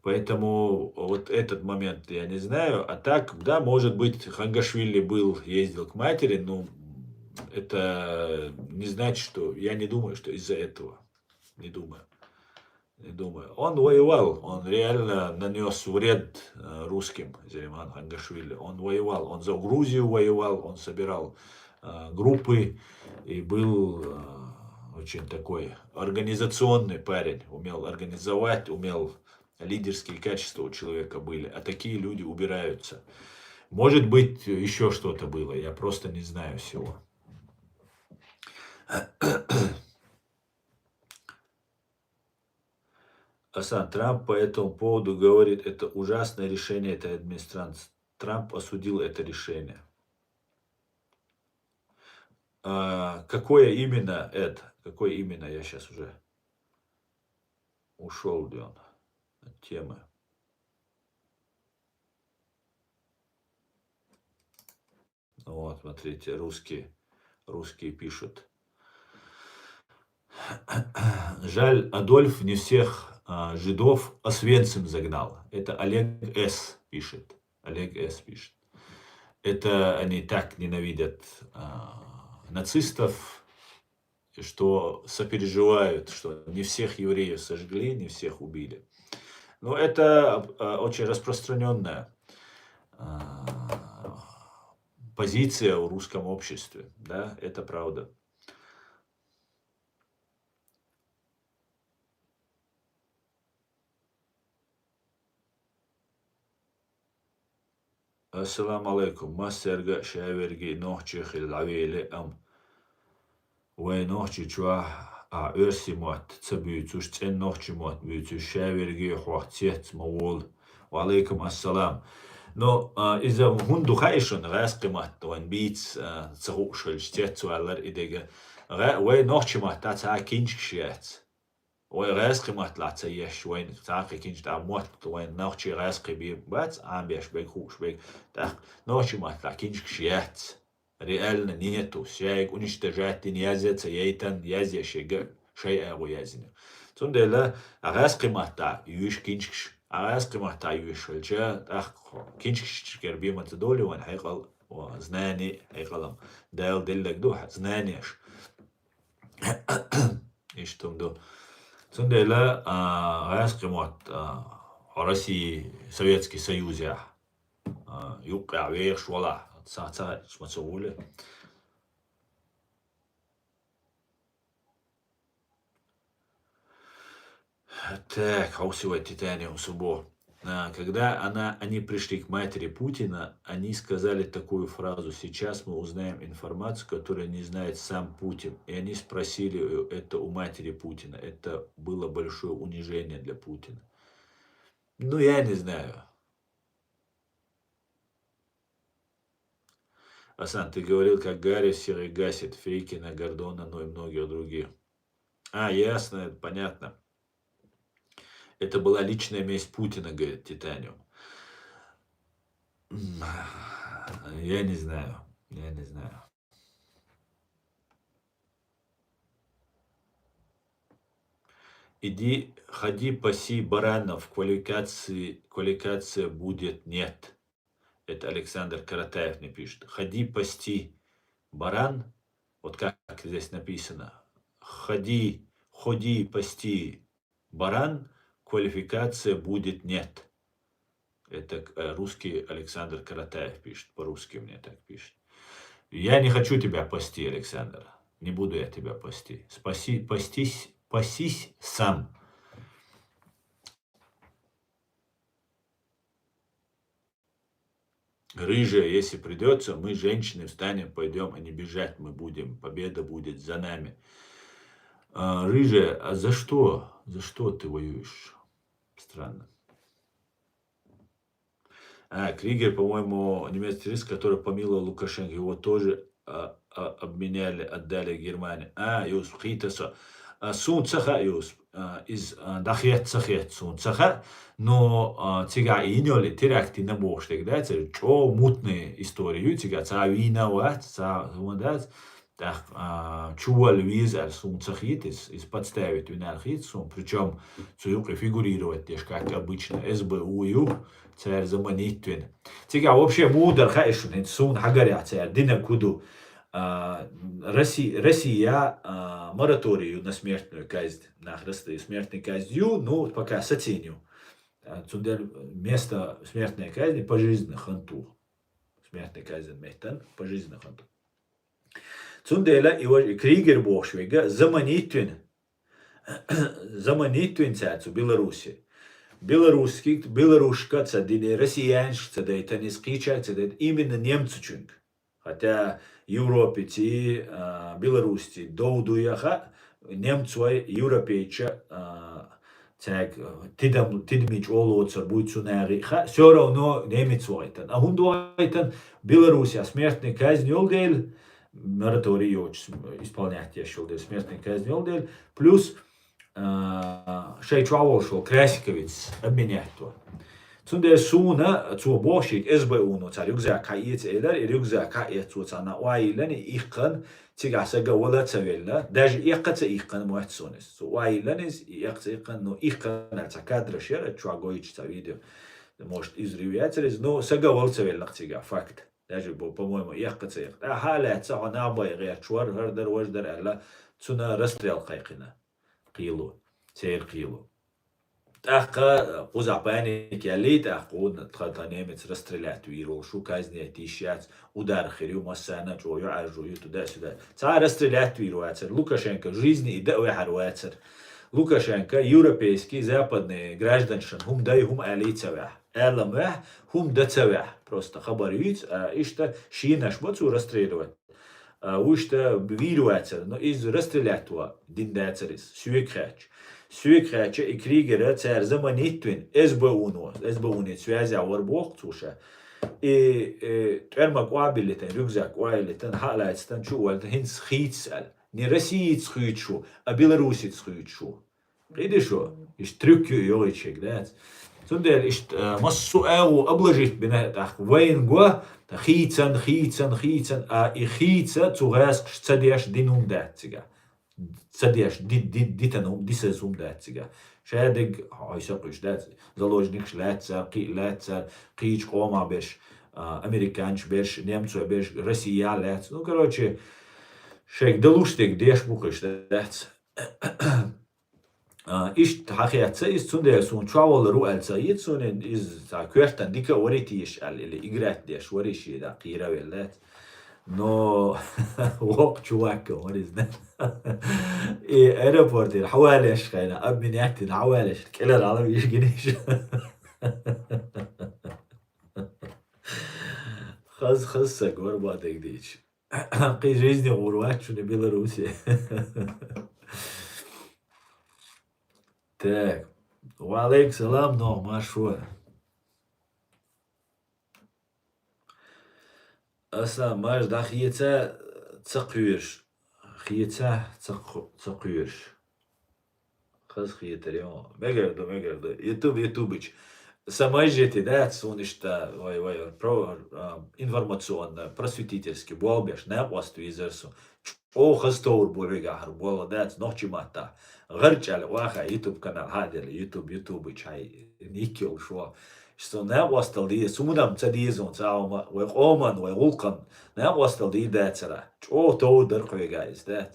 Поэтому вот этот момент я не знаю. А так, да, может быть, Хангашвили был, ездил к матери, но это не значит, что... Я не думаю, что из-за этого. Не думаю. Не думаю. Он воевал, он реально нанес вред э, русским, Зелиман Хангашвили. Он воевал, он за Грузию воевал, он собирал э, группы и был э, очень такой организационный парень. Умел организовать, умел лидерские качества у человека были. А такие люди убираются. Может быть, еще что-то было, я просто не знаю всего. Асан, Трамп по этому поводу говорит, это ужасное решение этой администрации. Трамп осудил это решение. А, какое именно это? Какое именно? Я сейчас уже ушел, где он, от темы. Вот, смотрите, русские, русские пишут. Жаль, Адольф не всех а, жидов Освенцим загнал. Это Олег С. пишет. Олег С. пишет. Это они так ненавидят а, нацистов, что сопереживают, что не всех евреев сожгли, не всех убили. Но это а, очень распространенная а, позиция в русском обществе, да, это правда. Ассаламу алейкум. Массерга шаверги нохчи хил авели ам. Вай нохчи чуа а эрси мот, ца буйцуш цен нохчи мот буйцуш шаверги хох цец мавол. Ва алейкум ассалам. Но а, иза хунду хаишун газ къимат ван биц а, ца хушалш цец валар идега. Га-, вай нохчи мот та ца кинчк шиец. Вай гӀаьс къиматла ца еш, вайн цхьаькхи кинчтӀа мотт, вайн нохчи гӀаьс кхи бир бац, Ӏамбеш бег, хууш бег, тӀаккха нохчи матла кинчкаш яц. Реально нету. Шайг уничтожать дин язъя ца яйтан, язъя шега, шай агӀу язина. Цундела а гӀаьс къиматла юиш кинчкаш, а гӀаьс къиматла юиш хӀалча, тӀаккха кинчкаш чикер бима ца доли вайн хьекъал, ва знани хьекъалам. Дал деллаг ду, знаниеш. Иштум ду. Цундела, а, гӀаьс къимат, а, России, Советский Союз я. А, юкъя вехш вала, ца, ца, ма ца гули. Так, хьовсивай, Титаниум Субо. А, когда она, они пришли к матери Путина, они сказали такую фразу: «Сейчас мы узнаем информацию, которую не знает сам Путин». И они спросили это у матери Путина. Это было большое унижение для Путина. Ну, я не знаю. Асан, ты говорил, как Гарри всех их гасит, Фейкина, Гордона, ну и многих других. А, ясно, это понятно. Это была личная месть Путина, говорит Титаниум. М, я не знаю, я не знаю. Иди, ходи паси баранов, квалификации, квалификация будет нет. Это Александр Каратаев мне пишет. Ходи пасти баран. Вот как здесь написано. Ходи, ходи пасти баран, квалификация будет нет. Это э, русский Александр Каратаев пишет. По-русски мне так пишет. Я не хочу тебя пасти, Александр. Не буду я тебя пасти. Спаси, пастись, пасись сам. Рыжая, если придется, мы, женщины, встанем, пойдем, а не бежать мы будем. Победа будет за нами. А, рыжая, а за что? За что ты воюешь? Странно. А, Кригер, по-моему, немецкий террорист, который помиловал Лукашенко, его тоже а, а, обменяли, отдали Германии. А, юс, хитаса. А, сун цаха, юс. А, из а, дахет цахет сун цаха. Но а, цига инёли теракти на боште, да, це чо мутные истории, цига ца вина ват, ца вандас. Так, а, чувал виз ар сун цахит, из, из подставить винар хит сун. Причём цуюк фигурировать теш, как обычно, СБУ ю, царь заманить вин. Цига вообще мудар хаишун, сун хагаря царь, дина куду. А, Росси-, Россия а, мораторию на смертную казнь. Нах Россия смертной казнью, ну, пока сатиню. А, цундер место смертной казни пожизненно ханту. Смертной казнь меттан пожизненно ханту. Цундела и вож-, и Кригер бохш вега, заманитвин. Заманитвин цацу Беларуси. Белорусский, белорусшка ца дине, россиянш ца дайтан, из кичак ца дайт, именно немцучунг. Хотя Европе ти, а, Беларуси довдуяха, немцвай европейча, а, цаьрга, э, тидам, тидаме чӀоагӀо лоцур буй цу нахе, ха, всё равно немец вахийтан. А хӀунда вахийтан? Беларусехь смертный казнь йолу дела, мораторий йоцуш, исполнять еш йолу дела, смертный казнь йолу дела, плюс, а, шайн чохь волуш волу Красиковец обменять во. Цундела суна, цо боху шега, эс бэ уно цара рюкзак хьаэца элира, и рюкзак хьаэца цо царна охьайиллина, и иккхина, цигахь сан ган вала а ца велла, даже эккха а ца иккхина моьтту суна иза. Цо охьайиллина иза, и эккха а ца иккхина, ну, иккхина аьлла цхьа кадраш яра, чохь гойтуш цхьа видео. Может, иза рив яцара иза, но сан ган вала ца велла-кх цигахь, факт. Даже, бо-, по-моему, эккха а ца иккхина. ТӀаккха хьалаьцна, хьо нах бай гӀерташ вара, хӀара дара, важа дара аьлла, цунна расстрел кхайкхина. Кхело. Церан кхело. ТӀаккха кхузахь паника яьллий, тӀаккха кхунна тхан, тхан немец расстрелять вийр волуш ву, казнь яйта йиш яц, удар хир ю, массарна а чӀогӀа юьхьӀаьржо ю, туда-сюда. Цхьа а расстрелять вийр вацара. Лукашенко в жизни и дан ваьхьар вацара. Лукашенко европейский, западный гражданшна хӀума дай, хӀума алий ца ваьхьа. Аьлла ма ваьхьа, хӀума дан ца ваьхьа. Просто хабар юьйцу, а иштта шенаш бо цо расстрелировать. А, вуьшта вийр вацара, но иза расстрелять ван дина дацара иза, соьга хаьттича. Соьга хаьттича, и Кригера цара заманить вина, эс бэ уно, эс бэ уно связь вара боху цо ша. И, э, тӀоьрмаг охьабиллийтина, рюкзак охьайиллийтина, хьа а лаьцна, чу а валлийтина, хӀинца хийца аьлла. Не Россица хуьйцуш ву, а Беларусица хуьйцуш ву. Кхиъди шу, иштта трюк ю и йогӀуьйтуш ерг дац. Цундела иштта, а, массо а агӀо обложить бина тӀаккха вайна го, хийцан, хийцан, хийцан, а и хийца цу гӀаскхаша ца деш дина хӀума дац цигахь. Ца деш, ди-, ди-, дитана хӀума, дисаза хӀума дац цигахь. Шадерг хьо сакхуьйсуш дац. Заложникаш лаьццара, кхин а лаьццара, кхечу къомах берш, а, американцаш берш, немцой берш, Россия лаьцна. Ну, короче, шайга далуш дерг деш бу кхуьйсуш дац. А, иштта хьан хетта иза, цундела суна чохь валар ву аьлла ца хета суна, иза цхьа коьртана дика а вари теша аьлла, или играть деш вари шен, да, кхийра а велла дац. Но воккха чувак вара иза. И аэропортера хьавалеш хьайна, обменять дина хьавалеш, кӀелара Ӏала виш гиниш. Хаза, хаза саг вара бадайг дийча. Кхин жизни гӀур вац шуна Беларуси. Так. Ва алейкум салам, ногӀ, марш ву. Аса марш дӀахеца ца кхоьруш. Хеца ца кхо-, ца кхоьруш. Хаза хетар ю. Мегар ду, мегар ду. Ютуб, ютубыч. Самайжете, да, суна иштта, вай, вай, про-, а, информационно, просветительский болх беш, накъост везар со. ЧӀогӀа хаза товр бу вегахьара, болх дац, нохчи матта. ГӀарчӀ аьлла, ваха, ютуб канал, хьадела, ютуб, ютубыч, хьай, ник йолуш ву. Со накъостал деза, суна-м ца деза, ца хьума, вай къоман, вай гӀуллакхан, накъостал дийр дацара. ЧӀогӀа товр дар кху вегахь иза, дац.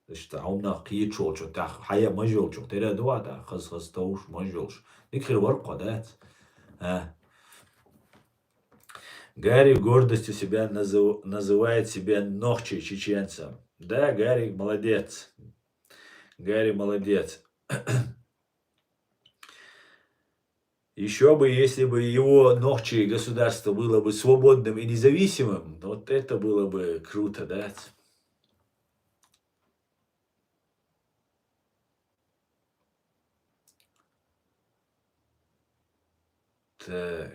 Иштта хьуна кхечу волчу тӀехь хьая маж йолчух тера ду а тӀехь, хаза-хаза товш маж йолуш. Дика хир вара кхо, дац? А. Гарри гордостью себя назыв-, называет себя нохчей, чеченцем. Да, Гарри молодец. Гарри молодец. Ещё бы, если бы его нохчи государство было бы свободным и независимым, вот это было бы круто, да? Так.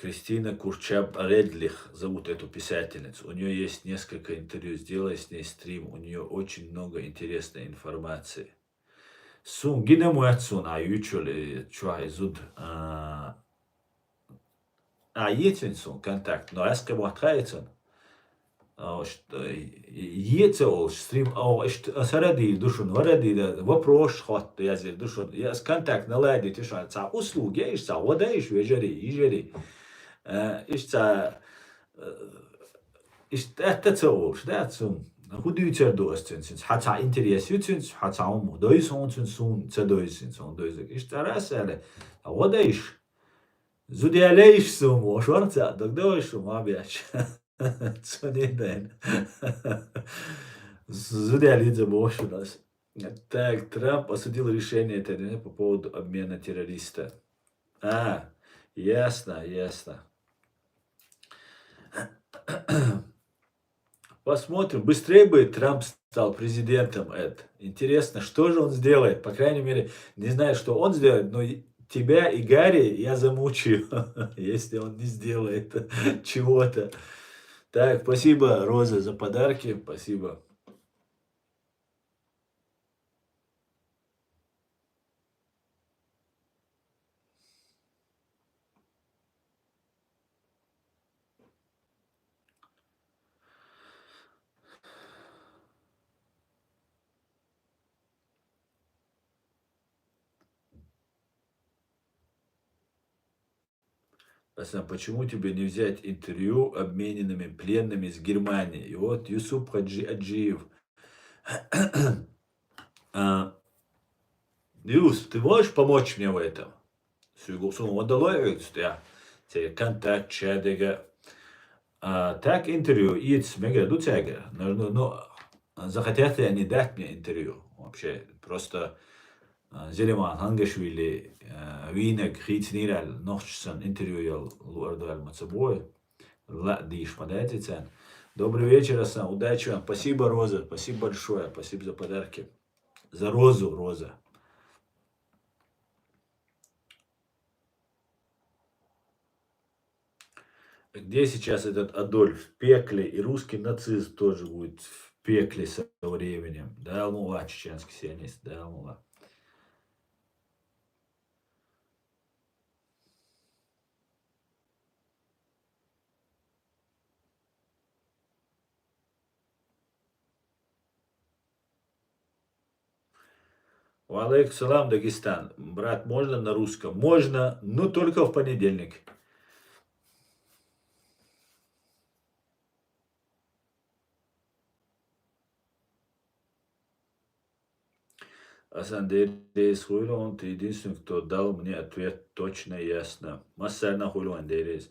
Кристина Курчаб Редлих зовут эту писательницу. У неё есть несколько интервью. Сделай с ней стрим. У неё очень много интересной информации. Сун гина моьтту суна, а, юьчул, э, чохь и зуда, а, а, ецин суна контакт, но ас кхин мотт хаийцун. А, ш-, э, е ца олуш, стрим, а, ишт-, а, сара дийр ду шуна, вара дийр, вопрос хотта язйир ду шуна. Я ас контакт наладить ю шуна, цхьа услуги иш, цхьа гӀо дай иш, вежарий, йижарий. Э, иш цхьа, э, иш тӀаьтта ца олуш, да, цун. ХӀун дуьйцур ду ас цуьнца? Хьан цхьа интерес ю цуьнца, хьан цхьа хӀума дойза хьуна цуьнца, суна ца дойза цуьнца, хьуна дойза. Иш цара ас аьлла, гӀо дай иш. Зуда ялейш сум, шорца, догдойш сум, а беш. Цуни дайн. Зуда ялидзе бошунас. Так, Трамп осудил решение Т Д Н по поводу обмена террориста. А, ясно, ясно. Посмотрим, быстрее бы Трамп стал президентом, Эд. Интересно, что же он сделает? По крайней мере, не знаю, что он сделает, но и тебя и Гарри я замучаю, если он не сделает чего-то. Так, спасибо, Роза, за подарки. Спасибо. Асан, почему тебе не взять интервью обмененными пленными с Германией? И вот Юсуп Хаджи Аджиев. А, Юс, ты можешь помочь мне в этом? Сюгу сум вандалой, я тебе контакт чадега. А, так интервью, иц мега дуцяга. Ну, ну, ну, захотят ли они дать мне интервью вообще? Просто а, Зелимхан Хангашвили, а, вийнаг хийцинийрал нохчсан интервью ял луардуал мацабой. Ла диш мадайтицан. Добрый вечер, Асан. Удачи вам. Спасибо, Роза. Спасибо большое. Спасибо за подарки. За розу, Роза. Где сейчас этот Адольф? В пекле. И русский нацист тоже будет в пекле со временем. Да, ну ладно, чеченский сионист. Да, ну ладно. Ва алейкум салам, Дагестан. Брат, можно на русском? Можно, но только в понедельник. Асан дерейс хуйлон, ты единственный, кто дал мне ответ точно и ясно. Массарна хуйлон дерейс.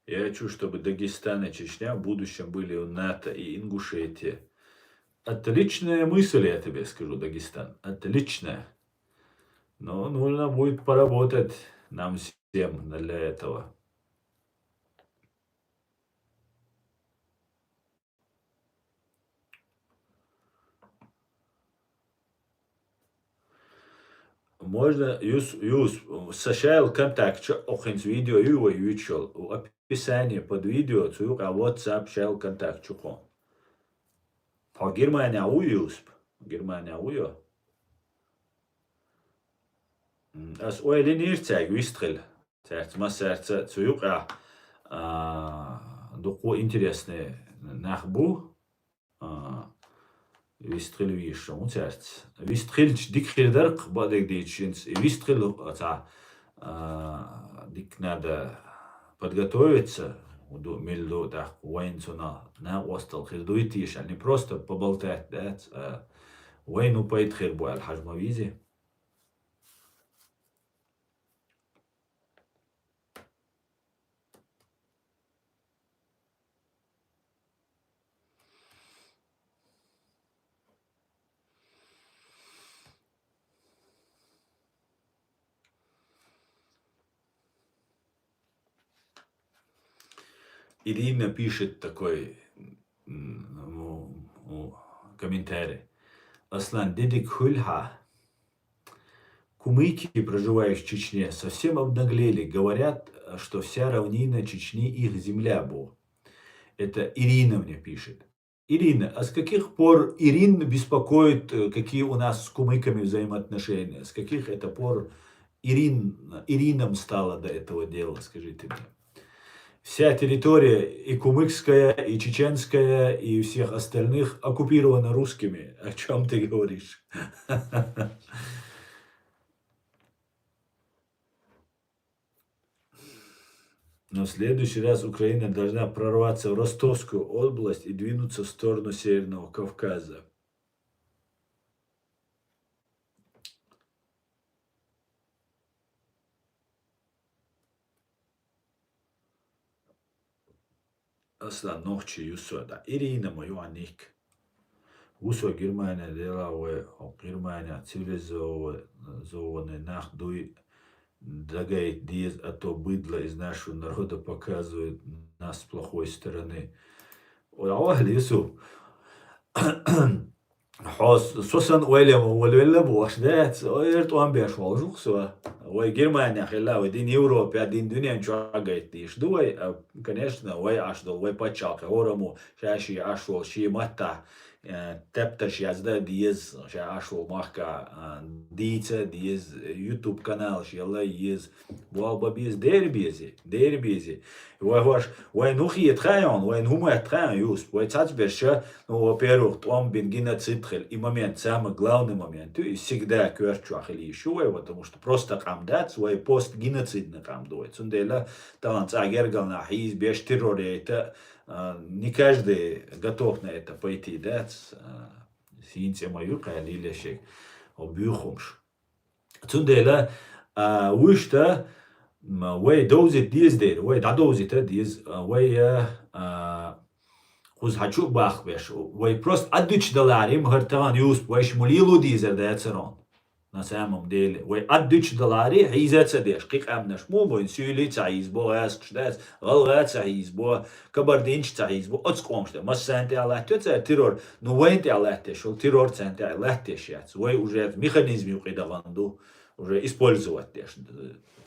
Я хочу, чтобы Дагестан и Чечня в будущем были у НАТО и Ингушетия. Отличная мысль, я тебе скажу, Дагестан. Отличная. Но нужно будет поработать нам всем для этого. Можно, Юс, Юс, сашайл контакт, чё, охинс видео, ю, ю, чё, в описании под видео, цуюк, а WhatsApp шайл контакт, чё, хо. По Германия у, Юс, Германия у, ё. М, ас ойлин ирцяг вистхил. Царц ма сарца цу юкъа, а, дукъу интересный нах бу. А, вистхил виш, ну, царц. Вистхилч дик хирдарх, бадег дичинц. И вистхил, а, ца, а, дик надо подготовиться. Уду, милду, так, вайн цуна, на остал хирдуйтиш, а не просто поболтать, да, ц-, а, вайн упайт хир бу аль хажма визи. Ирина пишет такой, м, ну, ну, комментарий. Аслан, дедик хуль хьа. Кумыки, проживающие в Чечне, совсем обнаглели. Говорят, что вся равнина Чечни их земля бу. Это Ирина мне пишет. Ирина, а с каких пор Ирин беспокоит, э, какие у нас с кумыками взаимоотношения? С каких это пор Ирин, Ирином стало до этого дела, скажите мне? Вся территория и кумыкская, и чеченская, и всех остальных оккупирована русскими. О чём ты говоришь? Но в следующий раз Украина должна прорваться в Ростовскую область и двинуться в сторону Северного Кавказа. Аслан, нохчий ю со, да. Ирина ма ю а ник. Ву со Германия дела, вай, о, Германия цивилизованный нах дуй, дагайт диез, а то быдло из нашего народа показывает нас с плохой стороны. Ой, а вали, Юсуп. Хьо с-, со сан ойлама волвелла бу, ваш дац, ой, эр тӀом беш волжух со. Вай Германия хилла, вай дин Европе, дин дунен чугайтдиш ду вай, а, конечно, вай аш дол, вай пачалкхе, ораму, шаши аш вол, ши матта, э, тепташ язда диез, ша аш вол махка, а, дийца диез, YouTube канал шелла ез, буал ба без, дер бези, дер бези. Вай ваш, вай ну хиет хайон, вай ну мат хайон, Юсуп, вай цац берша, ну, во-первых, тӀом бин геноцид хил, и момент, самый главный момент, и всегда кверчу ахили шу вай, потому что просто къам дац, вай постгеноцидный къам дуй. Цундела, талан ца гергална хиз беш террор это, а, не каждый готов на это пойти, дац, а, синце мою, калилешек, обюхумш. Цундела, а, вуйшта, м, вай довзит диз дер, вай да довзит диз, а, вай, а, а, хуз хачу бах беш. Вай просто аддуч даларим, хар таган юсп, вай шмулилу дизер да царон. На самом деле, вай аддуч далари, хизаца деш, кикъамнаш му, вай сюли ца хизбо, гас кшдас, гал ца хизбо, кабардинч ца хизбо, оцкъомшта. Мас санте алаттё ца террор, ну вайн те алаттеш, шул террор санте алаттеш яц. Вай уже механизм юкъи даган ду, уже использовать деш.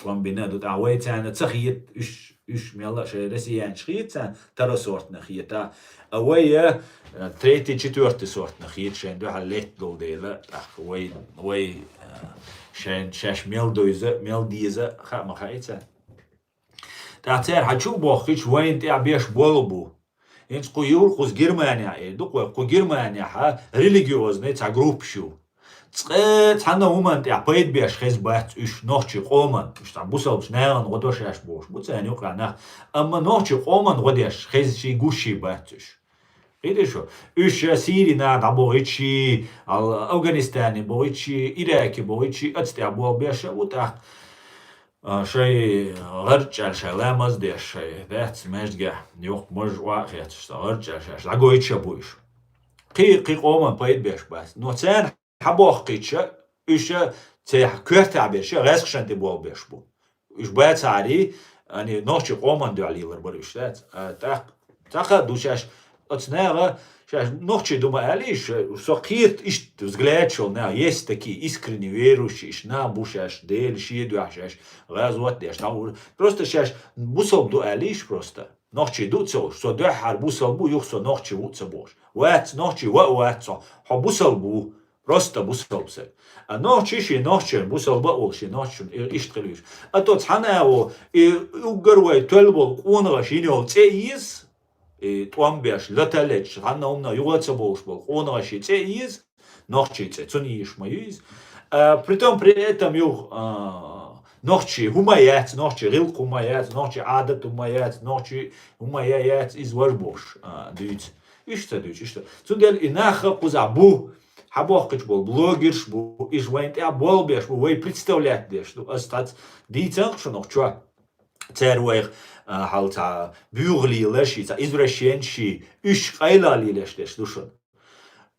Комбина ду, а вай цана ца хиет, уш, уш мела шей россиянч хиет цана, второй сортна хиета. А вай, э, третий, четвёртый сортна хиет шей, ду халет дол дела. Так, вай, вай, э, шей, шеш мел дойза, мел диза, ха, ма хаица. Та цер хачу бохич, вайн те беш болу бу. Инц ку юр куз Германия, э, ду ку, ку Германия ха религиозный ца групп шу. Цкъе цхьана уман те пайд беш хез бац уш нохчи къоман. Уш ца бусалбш наяган годо шеш бош. Бу ца нюкъа нах. Амма нохчи къоман годеш хез ши гуши бац уш. Видишь, уш Сири на да богичи, Ал-, Афганистане богичи, Ираке богичи, ацте бол беша, вот так. А, шей гъарчал шей ламаз деш шей, дац междге, ёх мож ва хет, что гъарчал шей, лагойча буш. Кхы, кхы къоман пайд беш бас. Но цен хабох кича, уша, це кверта беш, гъэскшан ти бол беш бу. Уш бацари, ани нохчи къоман дуалилар бар уш, дац. А, так, така душаш, Оцнега, шаш нохчи дума али, ш-, со кирт ишт взгляд шел, на, есть такие искренне верующие, ш-, на бу шаш, дел, ши дуа шаш, газват деш, на, у-, просто шаш бусал ду али ш просто. Нохчи ду цо, со дуа хар бусал бу, юх со нохчи ву ца бош. Вац нохчи, ва вац со, хо бусал бу, просто бусал бу се. А нохчи ши нохчи, бусал ба ол ши нохчи, и-, ишт хилиш. А то цхана о, и угар вай төл бол, къонга ши не ол, це из, и тӀом беш, латалеч, ханна умна югаца болш бол, къонагъаши цӀе ийиз, нохчи цӀе, цун ийиш ма юиз. А, при том, при этом юг, а, нохчи хӀума яц, нохчи гъил хӀума яц, нохчи гӀадат хӀума яц, нохчи хӀума я яц, из вар бош, а, дуьйц. Ишта дуьйц, ишта. Цундел и наха куза бу, хьабохкич бол, блогерш бу, иш вайн тӀя бол беш бу, вай представлять деш ду, ас тац дийцан шунох чуа. Цер вайх, а, хьал ца буьгӀли лаши, ца извращенши, уьш къайла лилеш деш душун.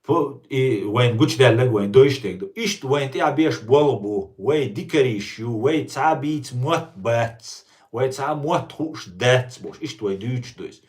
Пу-, и вайн гучдаллаг вайн дойш дег ду. Ишт вайн тӀя беш болу бу, вай дикариш ю, вай ца бийц мот бац, вай ца мот хуш дац бош. Ишт вай дуьйч дуйс.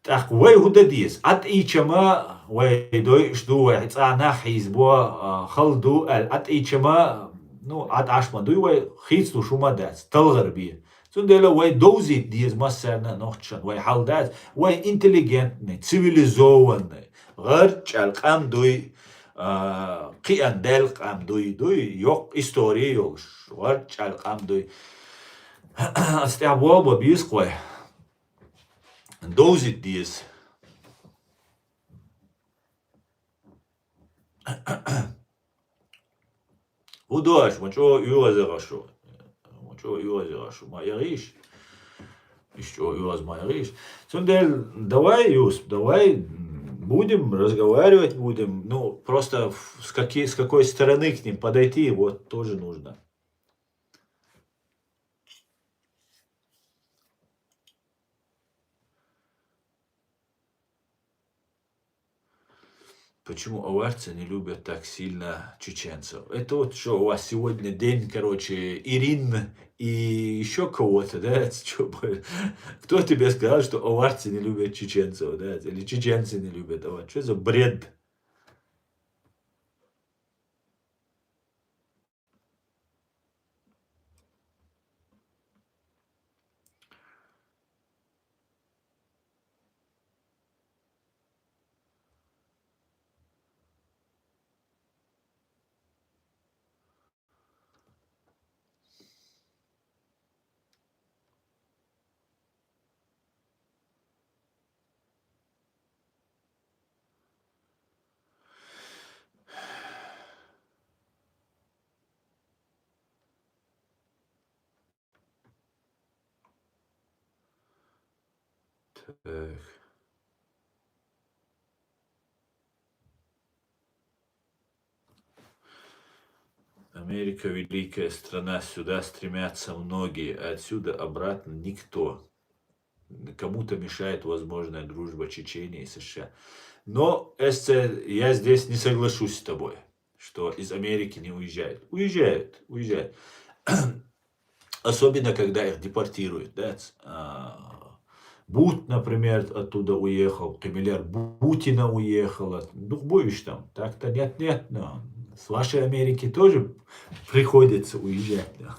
ТӀаккха вай хӀу да деза? Ат ийчама вай дойш ду, вай цӀа нах хьийз бо, а, хал ду, ал ат ийчама, ну, ат ашма дуй вай, хийц ду шума дац, талгъар бе. Цундела вай довзийт деза массарна нохчан, вай хьал дац, вай интеллигентный, цивилизованный, гъарчӀал къам дуй, а, кхиан дел къам дуй, дуй, йокъ история йолш, гъарчӀал къам дуй. Астя болба бийс къой. Довзит диз. Удаш, ма чӀо уьгӀаза гъашу. Ма чӀо уьгӀаза гъашу. Ма ягъиш. Иш чӀо уьгӀаз ма ягъиш. Цундел, давай, Юсп, давай, м, будем разговаривать, будем. Ну, просто в-, с каки-, с какой стороны к ним подойти, вот тоже нужно. Почему аварцы не любят так сильно чеченцев? Это вот что, у вас сегодня день, короче, Ирин и еще кого-то, да? Это чё, б-, кто тебе сказал, что аварцы не любят чеченцев, да? Или чеченцы не любят аварцев? Что за бред? Так. Америка великая страна, сюда стремятся многие, а отсюда обратно никто. Кому-то мешает возможная дружба Чечении и С Ш А. Но, Эсце, я здесь не соглашусь с тобой, что из Америки не уезжают. Уезжают, уезжают. Особенно, когда их депортируют, да, ц-, а, Бут, например, оттуда уехал, Кемелер Бутина уехала. Ну, будешь там. Так-то нет, нет, но с вашей Америки тоже приходится уезжать, да.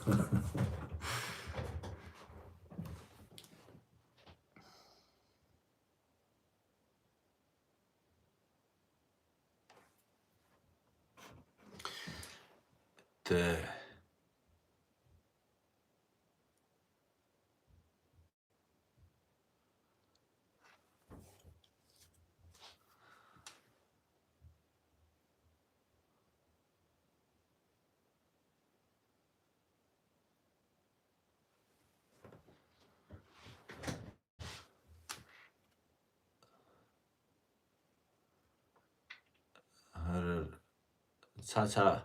Так. Ца-ца.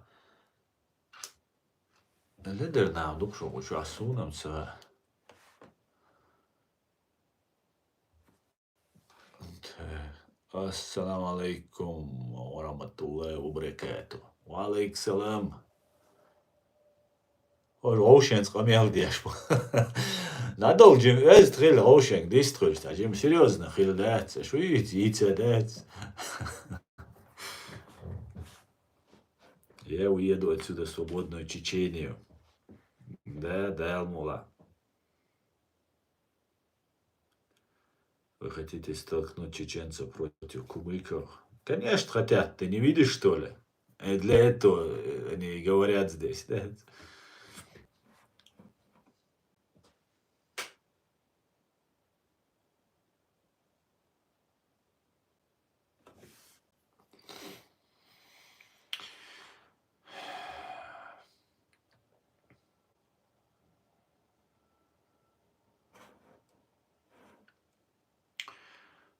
Ледер нам дук шо гучу асунам ца. Ассаламу алейкум ва рахматуллахи ва баракату. Ва алейкум салам. Ож гъовшенц къамел деш бу. Надолжим оьз тхил гъовшенг дистхуш, та жим серьёзно хил дац, шу йиц, йица дац. Я уеду отсюда в свободную Чечению. Да, да, Алмула. Вы хотите столкнуть чеченцев против кумыков? Конечно, хотят. Ты не видишь, что ли? И для этого, э, они и говорят здесь, да?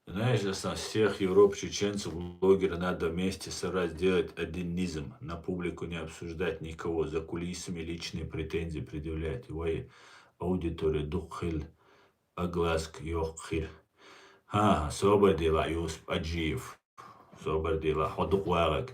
Знаешь, Асан, всех Европ чеченцев, блогеров надо вместе собрать, сделать один низм. На публику не обсуждать никого, за кулисами личные претензии предъявлять. Вай аудитория дукхил, огласк йоххир. Ха, собар дила, Юсуп Аджиев. Собар дила, хьо дукха вагӀаг.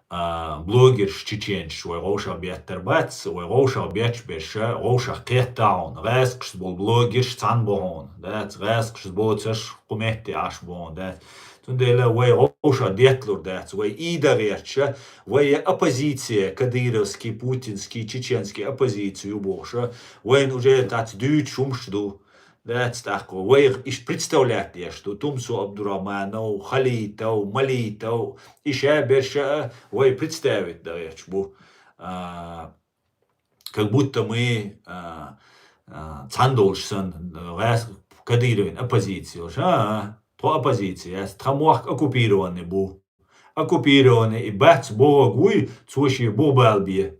А, блогерш, чеченцаш, вай гӀовшах беттар бац, вай гӀовшах бетта берш, гӀовшах кхетта хьона, гӀаскхашца бола блогерш цхьана бу хьона, дац, гӀаскхашца боцаш кху метте Ӏаш бу хьона, дац. Цундела вай гӀовшах детталур дац, вай ийда гӀерташ, вай оппозиция, кадыровский, путинский, чеченский оппозиция ю бохуш, вайна уже тац дуьйцуш хӀумаш ду. Дац тӀаккха, вайх иш представлять деш ду, Тумсо Абдурахманов, Халитов, Малитов, иша берша а вай представить дан гӀерташ бу. А, как будто мы, а, а, цхьана долуш санна, гӀаьс-, Кадыровн оппозиция йолуш. А, а, тхо оппозиция яц, тхан мохк оккупированный бу. Оккупированный и бац бохург вуй, цо шен бух бала бе.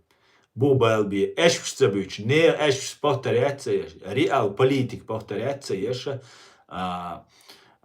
Бух бала бе. Эшпаш ца буьйцуш, нехан эшпаш повторять ца еш, реал политик повторять ца еш, а,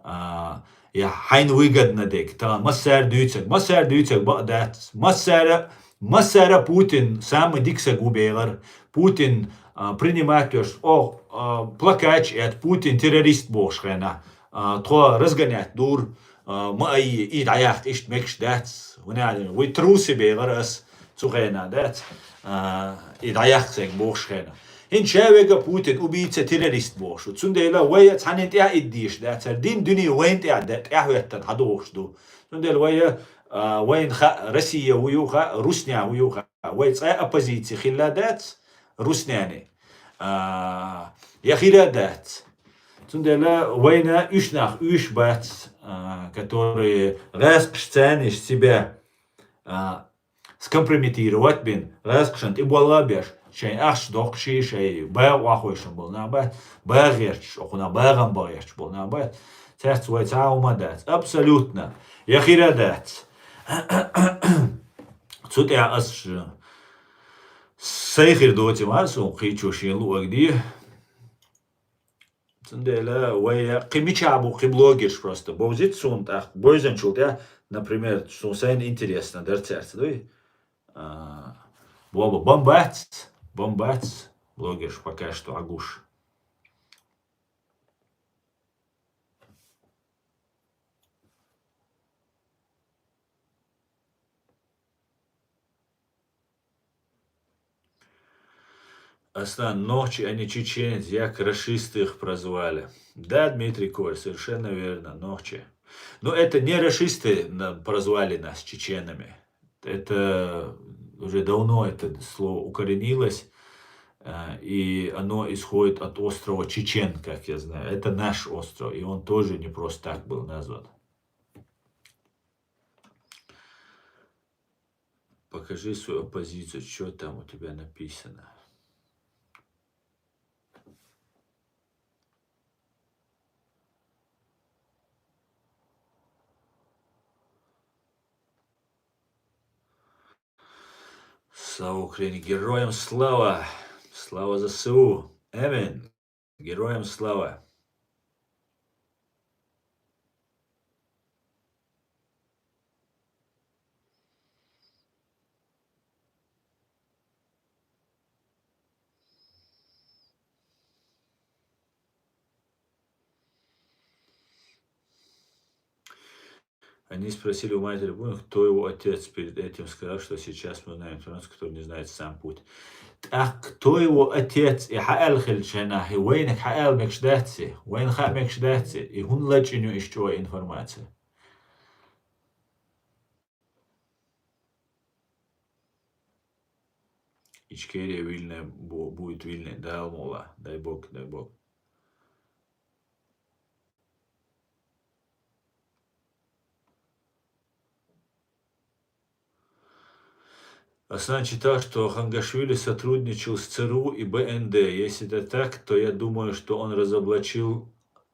а, я хьайна выгодно дерг, тахана массара дуьйцург, массара дуьйцург бакъ дац. Массара, массара Путин самый дика саг ву бегӀар. Путин, а, принимать йош, оха, а, плакаташ эцна, Путин террорист бохуш хенахь, а, тхо разгонять дур, а, ма айи, и дӀаяккха иштта мегаш дац. ХӀунда аьлча вай трусы бегӀар ас цу хенахь дац, а, и дӀаяккха сайга бохуш хенахь. ХӀинца ша вега Путин убийца, террорист бохуш ву. Цундела вай цхьанна тӀехь иддийш дац, хӀара дин дуьне вайна тӀехь да, тӀаьхьахӀоьттина хьадохуш ду. Цундела вай, а, вайна хаьа, Россия ву ю хаьа, Руснех ву ю хаьа. Вай цкъа оппозиция хилла дац, Руснене. А, я хира дац. Цундела вайна уьш нах уьш бац, а, которые гӀаскхаш царниш себя, а, скомпрометировать бин, гӀаскхашан тӀеболла беш, шайн ахча доккхуш, шайн бага охьайшина болу нах бац, бага гӀерташ, окхунах багам бага гӀерташ болу нах бац. Цаьрца вай цхьа а хӀума дац. Абсолютно. Я хира дац. Цу тӀехь ас ш-, сайн хир доций ма суна кхечо шен луъаг де. Цундела вай кхин мичахь бу кхин блогерш просто бовзийта суна тӀаккха бовзанчул тӀаьхьа, например, суна сайна интересно дара цаьрца, дуй? А, боба, бан бац, бан бац блогерш пока что Ӏа гуш. Аслан, нохчи, а не чеченец, як рашисты их прозвали. Да, Дмитрий Корь, совершенно верно, нохчи. Но это не рашисты на-, прозвали нас чеченами. Это уже давно это слово укоренилось, э, и оно исходит от острова Чечен, как я знаю. Это наш остров, и он тоже не просто так был назван. Покажи свою оппозицию, что там у тебя написано. Слава Украине! Героям слава! Слава ЗСУ! Аминь! Героям слава! Они спросили у матери Путина, кто его отец. Перед этим сказал, что сейчас мы знаем информацию, которую не знает сам Путин. Так кто его отец? И хьаьлла хилча хенахь, и вайниг хьаьлла мегаш дац и, вайна хаа мегаш дац и, и хӀунда лачкъийна ю иштта чӀогӀа информация? Ичкерия вильная бу-, будет вильной, Дала мукъ лахь, дай Бог, дай Бог. Аслан читал, что Хангашвили сотрудничал с ЦРУ и БНД. Если это так, то я думаю, что он разоблачил,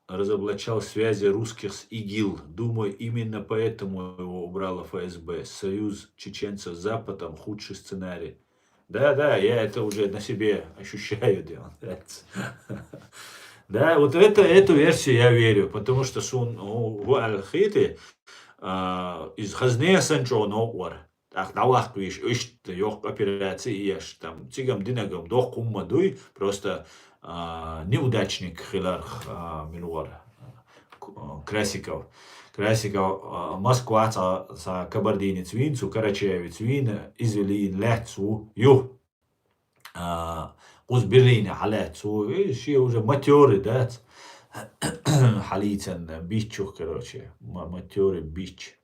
разоблачал связи русских с ИГИЛ. Думаю, именно поэтому его убрало ФСБ. Союз чеченцев с Западом — худший сценарий. Да, да, я это уже на себе ощущаю, Дион. Да, вот это, эту версию я верю, потому что сун, у, у Аль-Хиты, а, из хазне санчо новар. ТӀаккха дӀаваккха веш, иштта йоккха операци еш, там, цигам динагам доккха хӀумма дуй, просто, а, неудачник хиларх, а, мила вара, К-, а, Красиков. Красиков, а, Москва ца, ца кабардинец вийна, цу карачаевец вийна, извели лаьцна ву, ю. А, кхуза Берлине хьалаьцна ву, и шен уже матерый дац. Хьалийцан биччух, короче, ма-, матерый бич.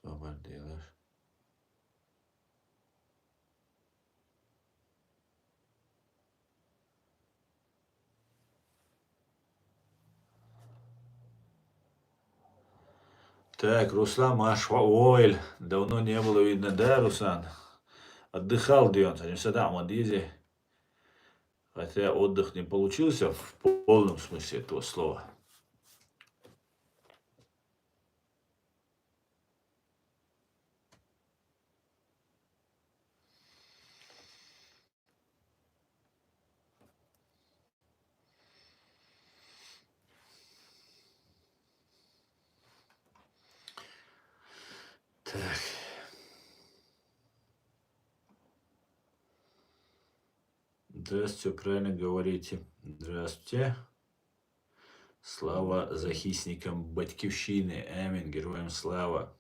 Собар делаш. Так, Руслан, Маш, хьо войла. Давно не было видно, да, Руслан? Отдыхал, Дион, не всегда он дизи. Хотя отдых не получился в полном смысле этого слова. Так, Здравствуйте, правильно говорите. Здравствуйте. Слава захисникам Батьківщини. Аминь. Героям слава.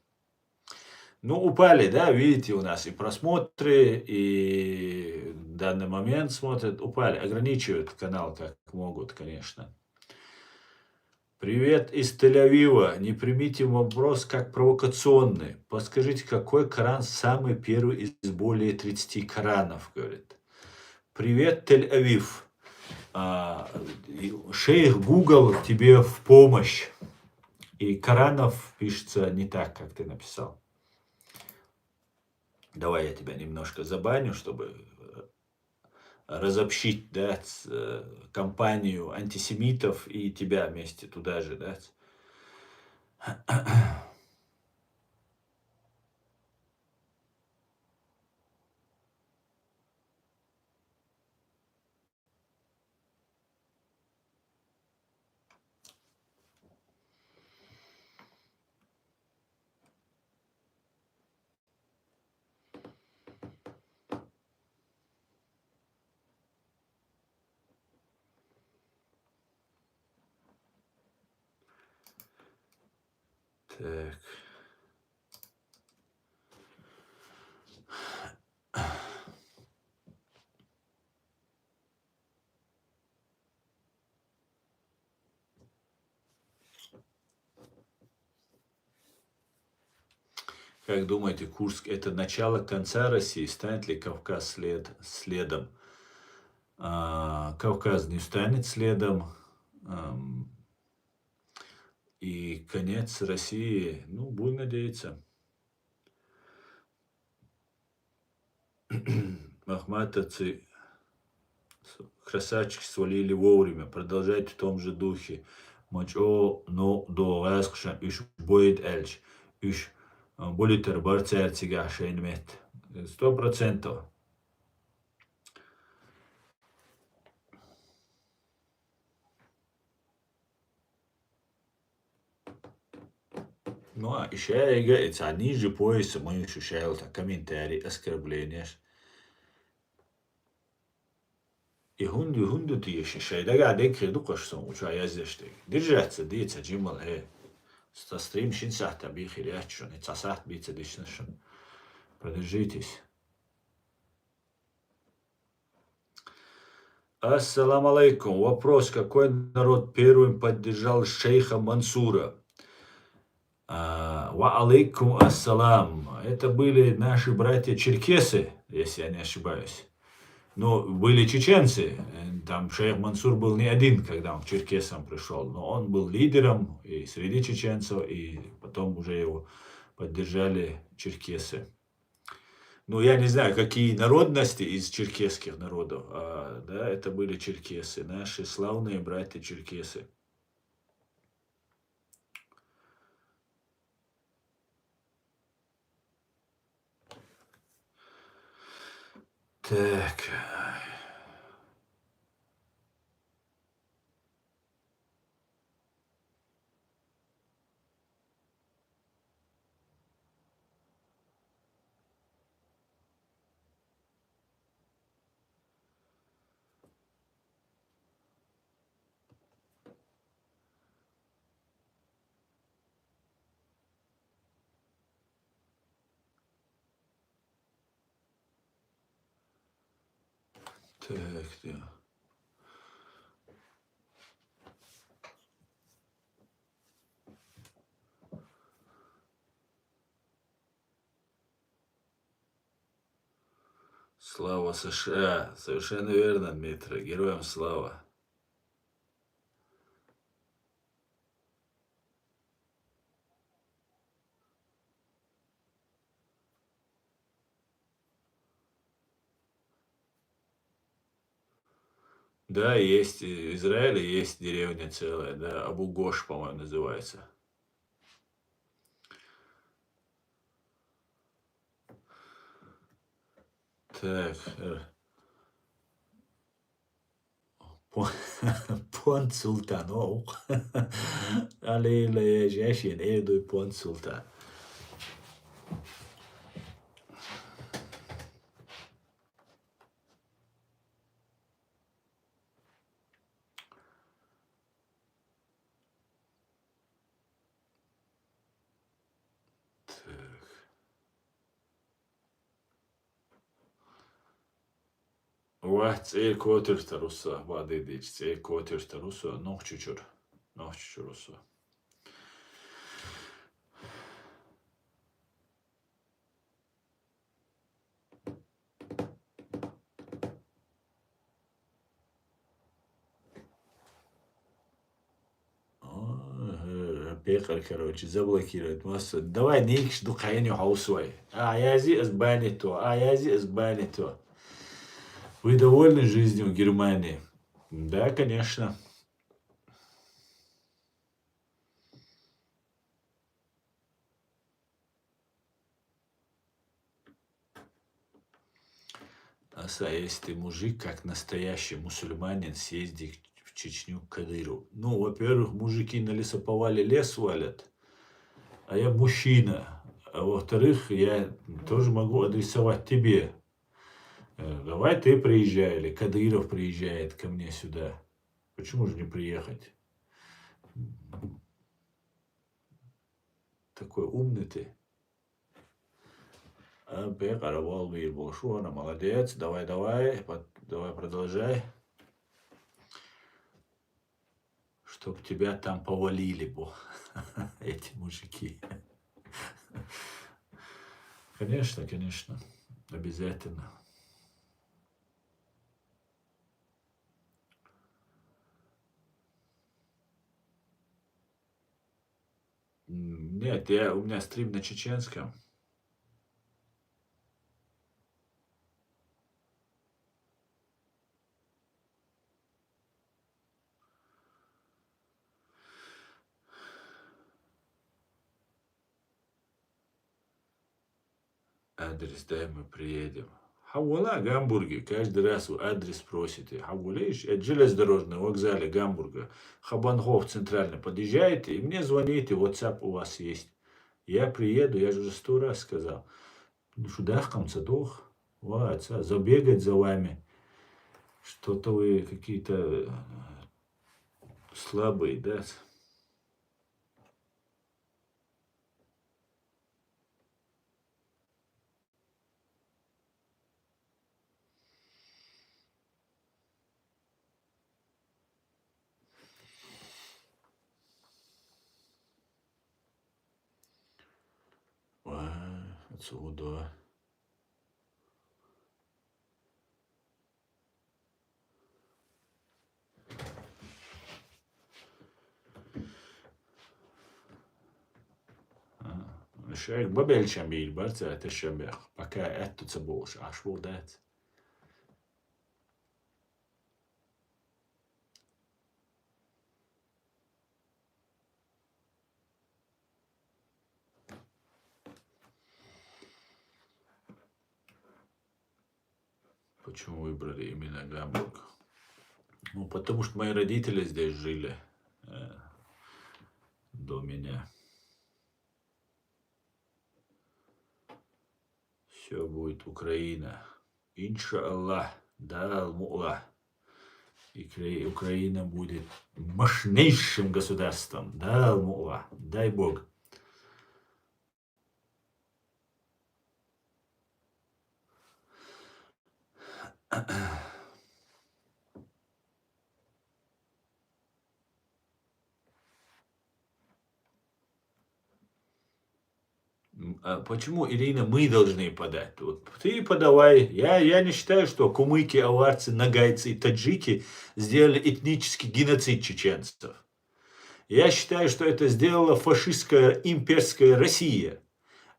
Ну, упали, да, видите, у нас и просмотры, и данный момент смотрят, упали, ограничивают канал как могут, конечно. Привет из Тель-Авива. Не примите вопрос как провокационный. Подскажите, какой Коран самый первый из более тридцати Коранов, говорит. Привет, Тель-Авив. А, и шейх Google тебе в помощь. И Коранов пишется не так, как ты написал. Давай я тебя немножко забаню, чтобы э, разобщить, да, ц- э, компанию антисемитов и тебя вместе туда же, да. ц- Так. Как думаете, Курск — это начало конца России? Станет ли Кавказ след, следом? А, Кавказ не станет следом. Ам, и конец России, ну, будем надеяться. Ахматовцы, красавчики, свалили вовремя. Продолжайте в том же духе. Мачо, но до вас кшан уж будет эльч. Уж а, будет барцер цигашейн мет. Сто процентов. Ну, а ещё я говорю, это ниже пояса мы ощущаем так комментарии, оскорбления. И хунду, хунду ты ещё шайдага декре дукаш сон, уча я здесь ты. Держаться, деца, Джимал, э. Ста стрим шин сахта бихи рячу, не ца сахт бица дична шон. Продержитесь. Ассаламу алейкум. Вопрос: какой народ первым поддержал шейха Мансура? А, ва алейкум ассалам. Это были наши братья-черкесы, если я не ошибаюсь. Но были чеченцы. Э, Там шейх Мансур был не один, когда он к черкесам пришел, но он был лидером и среди чеченцев, и потом уже его поддержали черкесы. Ну, я не знаю, какие народности из черкесских народов, а, да, это были черкесы, наши славные братья-черкесы. Так. Так, да. Слава С Ш А. Совершенно верно, Дмитрий. Героям слава. Да, есть, э, в Израиле есть деревня целая, да, Абу-Гош, по-моему, называется. Так, э, Пон-, Понт Султан, о. Алейла я жашин, эдуй Понт Султан. Ва, цӀе котируьйтур ва со, бакъдердийча, цӀе котируьйтур ва со, нохчийчура, нохчийчура ва со. Ага, пекъар, короче, заблокировать массу. Давай, никаш дукха хьайна хьовсу вай. А, язъе из бан итт, а, язъе из бан итт. Вы довольны жизнью в Германии? Да, конечно. Аса, если ты мужик, как настоящий мусульманин, съезди в Чечню к Кадырову. Ну, во-первых, мужики на лесоповале лес валят, а я мужчина. А во-вторых, я тоже могу адресовать тебе. Э, давай ты приезжай, или Кадыров приезжает ко мне сюда. Почему же не приехать? Такой умный ты. А, пекъар, вал вир болуш ву хьуна, молодец. Давай, давай, под-, давай, продолжай. Чтоб тебя там повалили бы эти мужики. Конечно, конечно. Обязательно. М, нет, я, у меня стрим на чеченском. Адрес дай, мы приедем. Хьавола Гамбурге, каждый раз вы адрес просите. Хьавола, ишь, э, железнодорожный вокзале Гамбурга, Хабанхоф центральный, подъезжайте и мне звоните, WhatsApp у вас есть. Я приеду, я же уже сто раз сказал. Ну, шу дахкам ца дох. Ва, ца, забегать за вами. Что-то вы какие-то, э, слабые, да? Ва, отсюда. А, шайх бабелчам бил барца, это шамбех. Пока это ца болуш, аш вол дац. Почему выбрали именно Гамбург? Ну, потому что мои родители здесь жили, э, до меня. Всё будет Украина. Иншаллах, Дала мукълахь. И Кра-, Украина будет мощнейшим государством. Дала мукълахь. Дай Бог. М, а почему, Ирина, мы должны подать? Вот ты подавай. Я, я не считаю, что кумыки, аварцы, ногайцы и таджики сделали этнический геноцид чеченцев. Я считаю, что это сделала фашистская имперская Россия.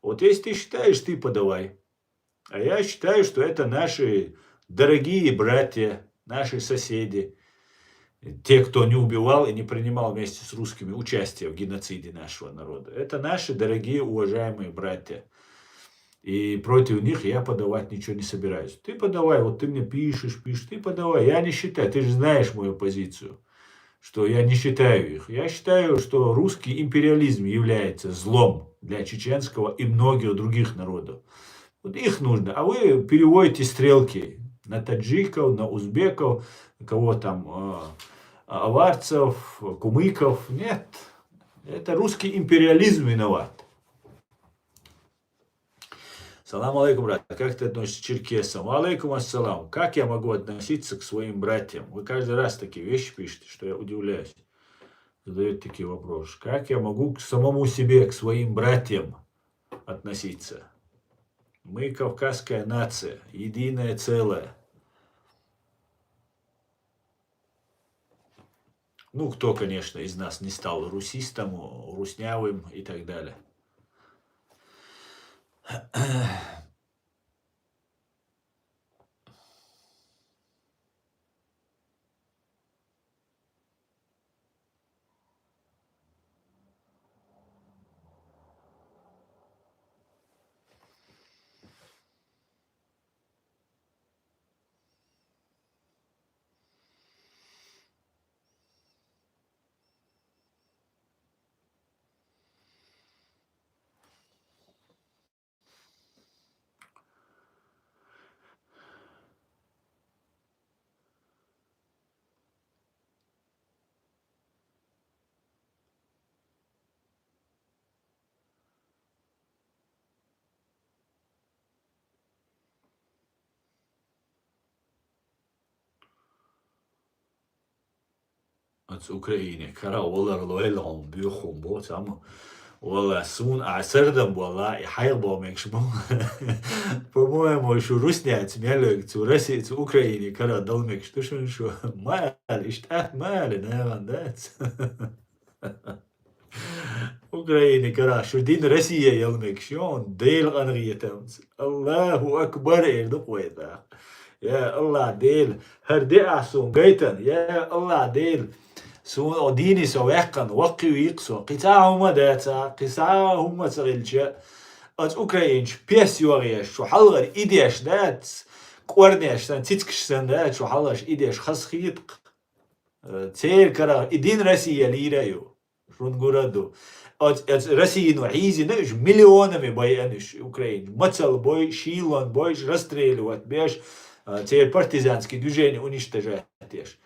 Вот если ты считаешь, ты подавай. А я считаю, что это наши дорогие братья, наши соседи, те, кто не убивал и не принимал вместе с русскими участие в геноциде нашего народа. Это наши дорогие, уважаемые братья. И против них я подавать ничего не собираюсь. Ты подавай, вот ты мне пишешь, пишешь, ты подавай. Я не считаю, ты же знаешь мою позицию, что я не считаю их. Я считаю, что русский империализм является злом для чеченского и многих других народов. Вот их нужно. А вы переводите стрелки на таджиков, на узбеков, кого там, э, аварцев, кумыков. Нет. Это русский империализм виноват. Салам алейкум, брат. Как ты относишься к черкесам? Ва алейкум ассалам. Как я могу относиться к своим братьям? Вы каждый раз такие вещи пишете, что я удивляюсь. Задают такие вопросы. Как я могу к самому себе, к своим братьям относиться? Мы кавказская нация, единое целое. Ну, кто, конечно, из нас не стал русистом, руснявым и так далее. Оцу Украине кара валар лойла хьуна буьйху хӀума бу, цхьамма. Вала, суна а сардам бола, и хьайгӀа бо мегаш бу. По-моему, шу русняца мел вега цу Росси-, цу Украине кара дала мегаш ду шуна шу. Ма аьлла, иштта атта ма аьлла, нагӀан дац. Украине кара шу дина Россия яла мегаш ю, Дела къинхетамца. Аллаху акбар, эр ду-кх вай тӀаккха. Я Аллах Дела, хӀара де ахь суна гайтина, я Аллах Дела, суна о дийне со ваьккхина, воккхаве вийкх со, кхин цхьа а хӀума а дац, кхин цхьа а хӀума ца хилча, оцу украинчу пес йогӀеш, шу хьалхара и деш дац, кӀорнеш санна, цицкаш санна дац, шу хьалхара и деш хазахета-кх. Э, церан карах и дина Россия лийра а ю. Шуна гур а ду. Оц-, оц Россино хьийзина уьш, миллионами байъина уьш Украинчу. Мацалла бой, шийлонна бой, расстреливать беш, а, церан партизанский движение уничтожать деш.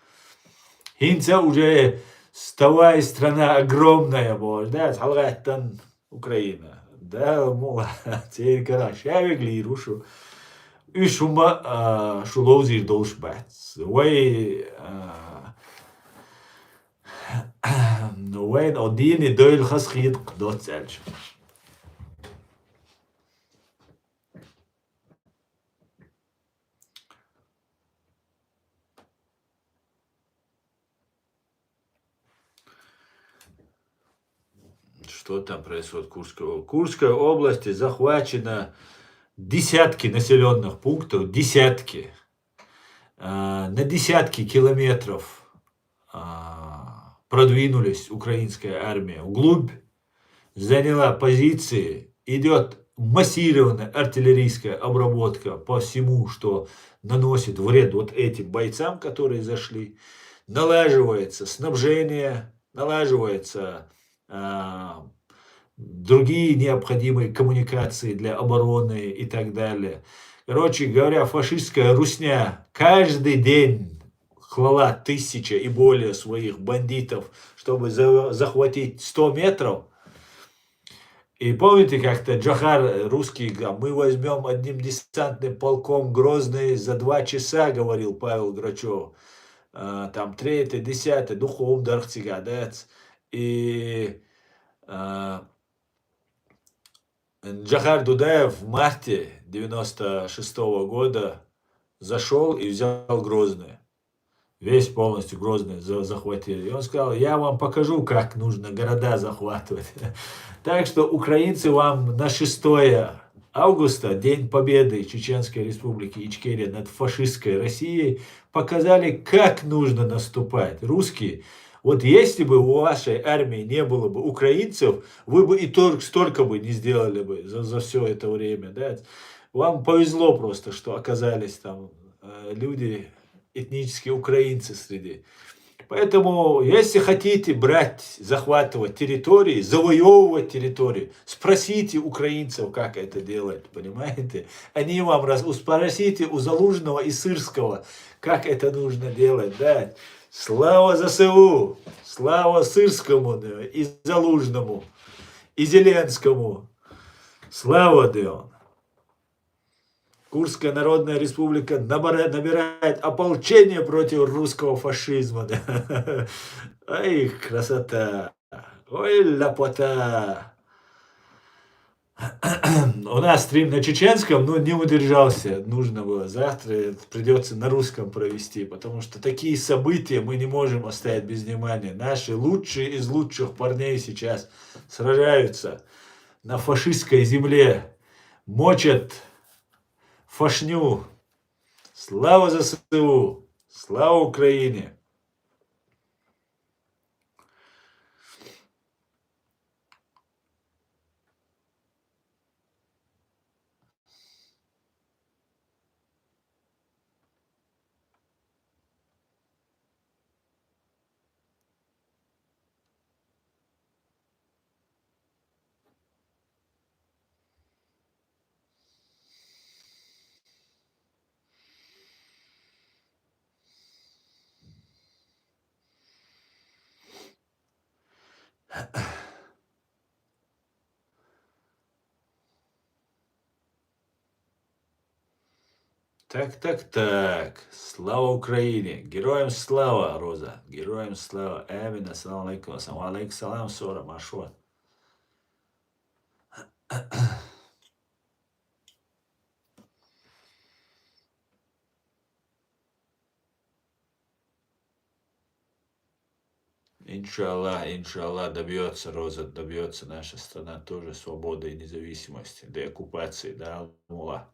ХӀинца уже вставай, страна огромная, бохуш, да, хьалагӀаьттина Украина. Да, мула, церан карах шаверг лийр ву шу. Уьш хӀума, а, шу ловзийр долуш бац. Вай, а, ну, вайн о дийне дойла хазахета-кх доцца аьлча. Что там происходит в Курской об-, Курской области захвачено десятки населённых пунктов, десятки. А, на десятки километров, а, продвинулись украинская армия вглубь, заняла позиции, идёт массированная артиллерийская обработка по всему, что наносит вред вот этим бойцам, которые зашли. Налаживается снабжение, налаживается, а, другие необходимые коммуникации для обороны и так далее. Короче говоря, фашистская русня каждый день клала тысяча и более своих бандитов, чтобы за-, захватить сто метров. И помните, как-то Джохар, э, русский, га-, «Мы возьмём одним десантным полком Грозный за два часа», говорил Павел Грачёв. Э, там третье, десятое, дукха хӀума дара-кх цигахь, дац. И, э, Джохар Дудаев в марте девяносто шестого года зашёл и взял Грозный. Весь полностью Грозный за-, захватили. И он сказал: «Я вам покажу, как нужно города захватывать». Так что, украинцы, вам на шестое августа, День Победы Чеченской Республики Ичкерия над фашистской Россией, показали, как нужно наступать. Русские, вот если бы у вашей армии не было бы украинцев, вы бы и тор-, столько бы не сделали бы за, за всё это время, да. Вам повезло просто, что оказались там, э, люди, этнические украинцы среди. Поэтому, если хотите брать, захватывать территории, завоевывать территории, спросите украинцев, как это делать, понимаете? Они вам раз-, у-, спросите у Залужного и Сырского, как это нужно делать, да. Слава ЗСУ! Слава Сырскому, да, и Залужному, и Зеленскому! Слава, да. Курская Народная Республика набира- набирает ополчение против русского фашизма. Ай, красота! Ой, ляпота! У нас стрим на чеченском, но не удержался. Нужно было. Завтра придется на русском провести, потому что такие события мы не можем оставить без внимания. Наши лучшие из лучших парней сейчас сражаются на фашистской земле, мочат фашню. Слава ЗСУ! Слава Украине! Так, так, так. Слава Украине! Героям слава, Роза! Героям слава! Амин. Ассаламу алейкум. Ассаламу алейкум. Салам, Сора, Машуа. Иншаллах, иншаллах, добьется, Роза, добьется наша страна тоже свободы и независимости, деоккупации, да, Алла.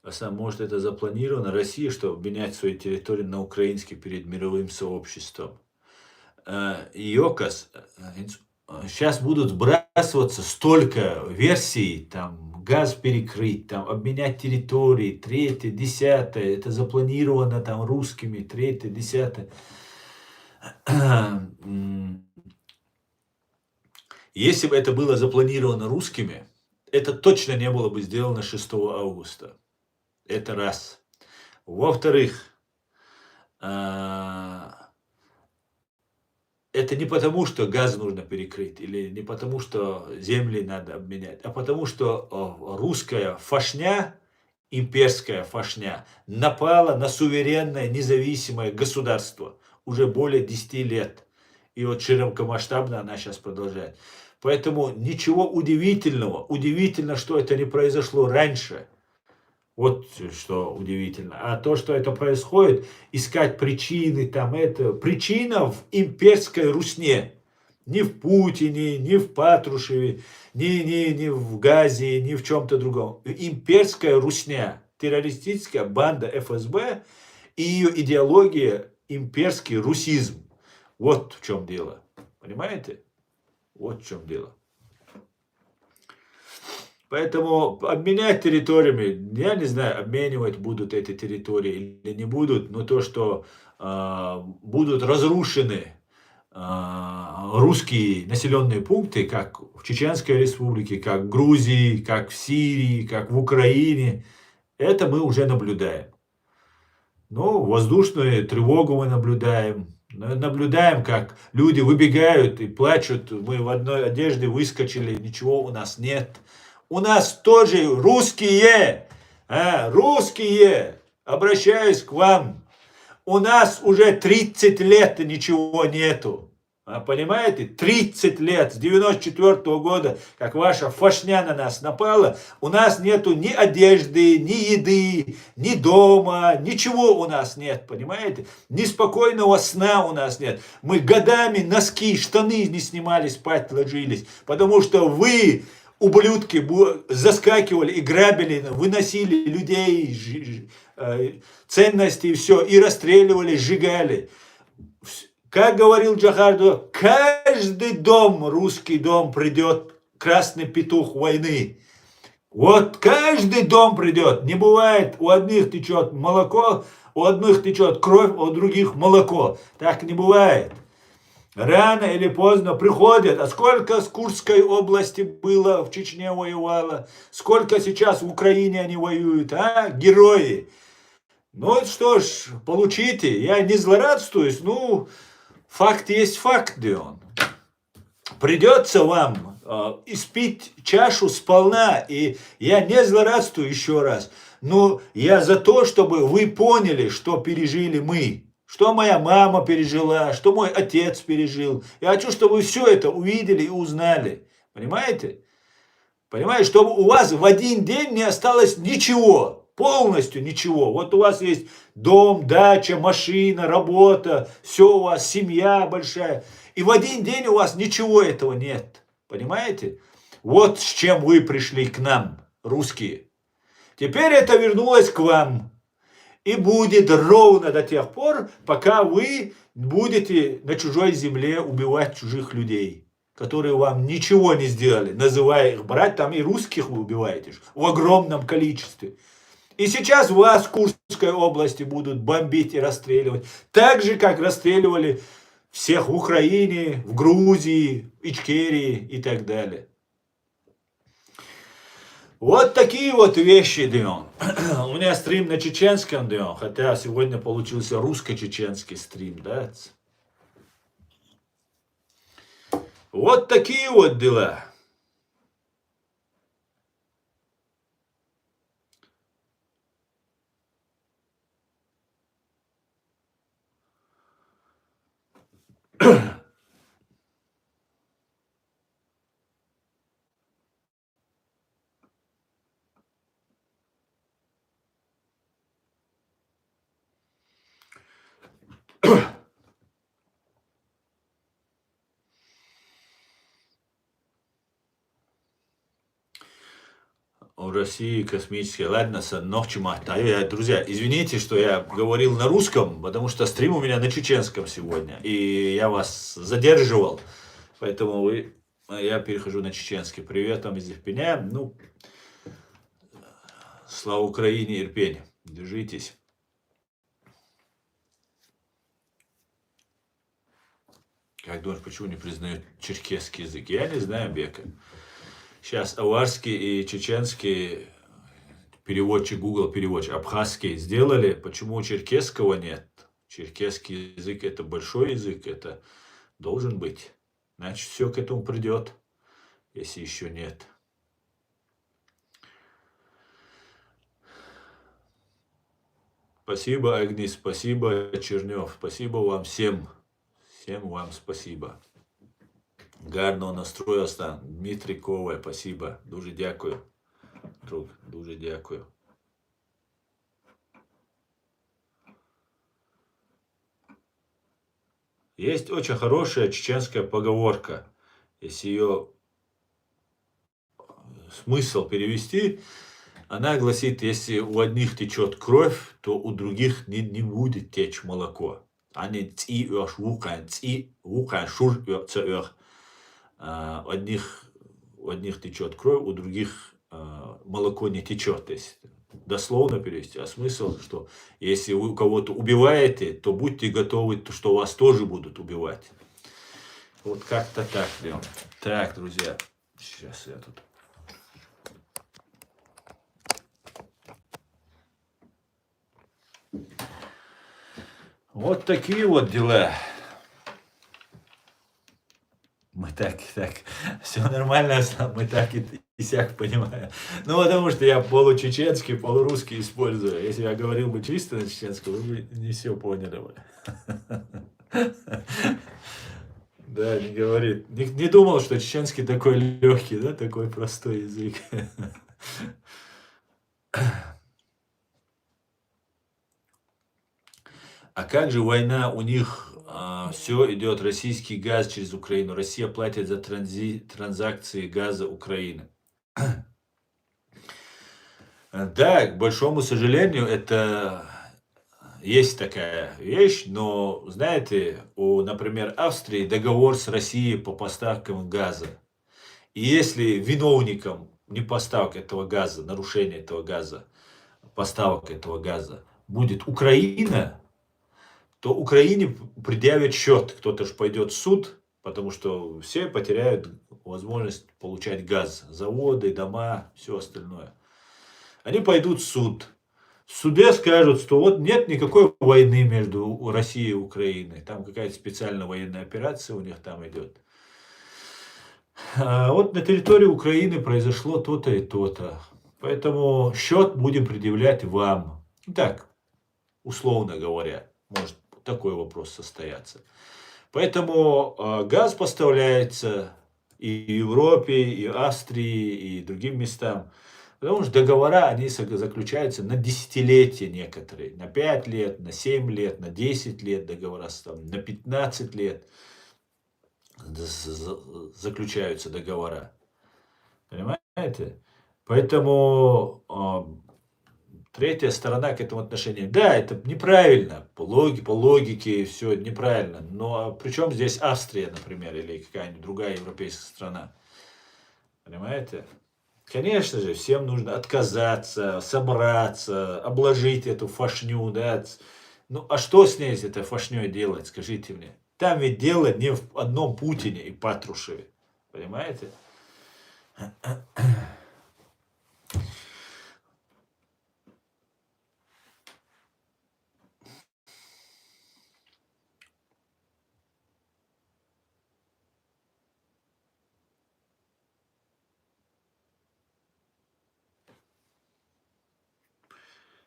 А сам, может, это запланировано Россия, чтобы обменять свои территории на украинские перед мировым сообществом. Э, Йокас, сейчас будут сбрасываться столько версий, там, газ перекрыть, там, обменять территории, третье, десятое, это запланировано там русскими, третье, десятое. М, Если бы это было запланировано русскими, это точно не было бы сделано шестого августа. Это раз. Во-вторых, а, это не потому, что газ нужно перекрыть, или не потому, что земли надо обменять, а потому, что, о, русская фашня, имперская фашня, напала на суверенное независимое государство уже более десяти лет. И вот широкомасштабно она сейчас продолжает. Поэтому ничего удивительного. Удивительно, что это не произошло раньше. Вот что удивительно. А то, что это происходит, искать причины, там это... Причина в имперской русне. Ни в Путине, ни в Патрушеве, ни, ни, ни в Газе, ни в чем-то другом. Имперская русня, террористическая банда ФСБ и ее идеология имперский русизм. Вот в чем дело. Понимаете? Вот в чем дело. Поэтому обменять территориями, я не знаю, обменивать будут эти территории или не будут, но то, что а, будут разрушены а, русские населенные пункты, как в Чеченской Республике, как в Грузии, как в Сирии, как в Украине, это мы уже наблюдаем. Ну, воздушную тревогу мы наблюдаем. На- Наблюдаем, как люди выбегают и плачут. Мы в одной одежде выскочили, ничего у нас нет. У нас тоже русские, а, русские, обращаюсь к вам. У нас уже тридцать лет ничего нету. А, понимаете, тридцать лет, с девяносто четвёртого года, как ваша фашня на нас напала, у нас нету ни одежды, ни еды, ни дома, ничего у нас нет, понимаете? Ни спокойного сна у нас нет. Мы годами носки, штаны не снимали, спать ложились, потому что вы, ублюдки, бу- заскакивали и грабили, выносили людей, ж- ж- э, ценности и все, и расстреливали, сжигали. Вс- Как говорил Джохар Дудаев, каждый дом, русский дом, придет красный петух войны. Вот каждый дом придет. Не бывает, у одних течет молоко, у одних течет кровь, у других молоко. Так не бывает. Рано или поздно приходят. А сколько с Курской области было, в Чечне воевало? Сколько сейчас в Украине они воюют, а? Герои. Ну что ж, получите, я не злорадствуюсь, ну, факт есть факт, Дион. Придется вам э, испить чашу сполна, и я не злорадствую еще раз, но я за то, чтобы вы поняли, что пережили мы, что моя мама пережила, что мой отец пережил. Я хочу, чтобы вы все это увидели и узнали. Понимаете? Понимаете, чтобы у вас в один день не осталось ничего, полностью ничего. Вот у вас есть дом, дача, машина, работа, все у вас, семья большая. И в один день у вас ничего этого нет. Понимаете? Вот с чем вы пришли к нам, русские. Теперь это вернулось к вам. И будет ровно до тех пор, пока вы будете на чужой земле убивать чужих людей, которые вам ничего не сделали, называя их брать, там и русских вы убиваете в огромном количестве. И сейчас вас в Курской области будут бомбить и расстреливать, так же, как расстреливали всех в Украине, в Грузии, в Ичкерии и так далее. Вот такие вот вещи, Дион. У меня стрим на чеченском, Дион, хотя сегодня получился русско-чеченский стрим, да? Вот такие вот дела. У России космические. Ладно, са нохчи махтаю. Я, друзья, извините, что я говорил на русском, потому что стрим у меня на чеченском сегодня, и я вас задерживал. Поэтому вы, я перехожу на чеченский. Привет вам из Ирпеня. Ну, слава Украине, Ирпень. Держитесь. Как думаешь, почему не признают черкесский язык? Я не знаю, Бека. Сейчас аварский и чеченский переводчик, Google переводчик, абхазский сделали. Почему у черкесского нет? Черкесский язык — это большой язык, это должен быть. Значит, все к этому придет, если еще нет. Спасибо, Агнис, спасибо, Чернев, спасибо вам всем. Всем вам спасибо. Гарного настрою, Остан. Дмитрий Коваль, спасибо. Дуже дякую. Друг, дуже дякую. Есть очень хорошая чеченская поговорка. Если ее смысл перевести, она гласит: если у одних течет кровь, то у других не, не будет течь молоко. Они ци ош вукан, ци вукан шур ца эх. А, у одних, у одних течет кровь, у других а, молоко не течет. То есть дословно перевести, а смысл, что если вы кого-то убиваете, то будьте готовы, то, что вас тоже будут убивать. Вот как-то так прям. Так, друзья, сейчас я тут. Вот такие вот дела. Мы так, так, все нормально, Аслан, мы так и, и сяк понимаем. Ну, потому что я получеченский, полурусский использую. Если я говорил бы чисто на чеченском, вы бы не все поняли бы. Да, не говорит. Не, не думал, что чеченский такой легкий, да, такой простой язык. А как же война? У них а, все идет, российский газ через Украину. Россия платит за транзи- транзакции газа Украины. Да, к большому сожалению, это есть такая вещь, но, знаете, у, например, Австрии договор с Россией по поставкам газа. И если виновником не поставок этого газа, нарушения этого газа, поставок этого газа будет Украина, то Украине предъявят счет, кто-то же пойдет в суд, потому что все потеряют возможность получать газ, заводы, дома, все остальное. Они пойдут в суд. в суде скажут, что вот нет никакой войны между Россией и Украиной. Там какая-то специальная военная операция у них там идет. А вот на территории Украины произошло то-то и то-то. Поэтому счет будем предъявлять вам. Ну, так, условно говоря, может такой вопрос состояться. Поэтому а, газ поставляется и в Европе, и Австрии, и другим местам. Потому что договора, они сог- заключаются на десятилетия некоторые, на пять лет, на семь лет, на десять лет договора, с- там, на пятнадцать лет з- з- заключаются договора. Понимаете? Поэтому а, третья сторона к этому отношения. Да, это неправильно. По логи- по логике все неправильно. Но а при чем здесь Австрия, например, или какая-нибудь другая европейская страна? Понимаете? Конечно же, всем нужно отказаться, собраться, обложить эту фашню, да. Ц- Ну, а что с ней, с этой фашней делать, скажите мне? Там ведь дело не в одном Путине и Патрушеве. Понимаете?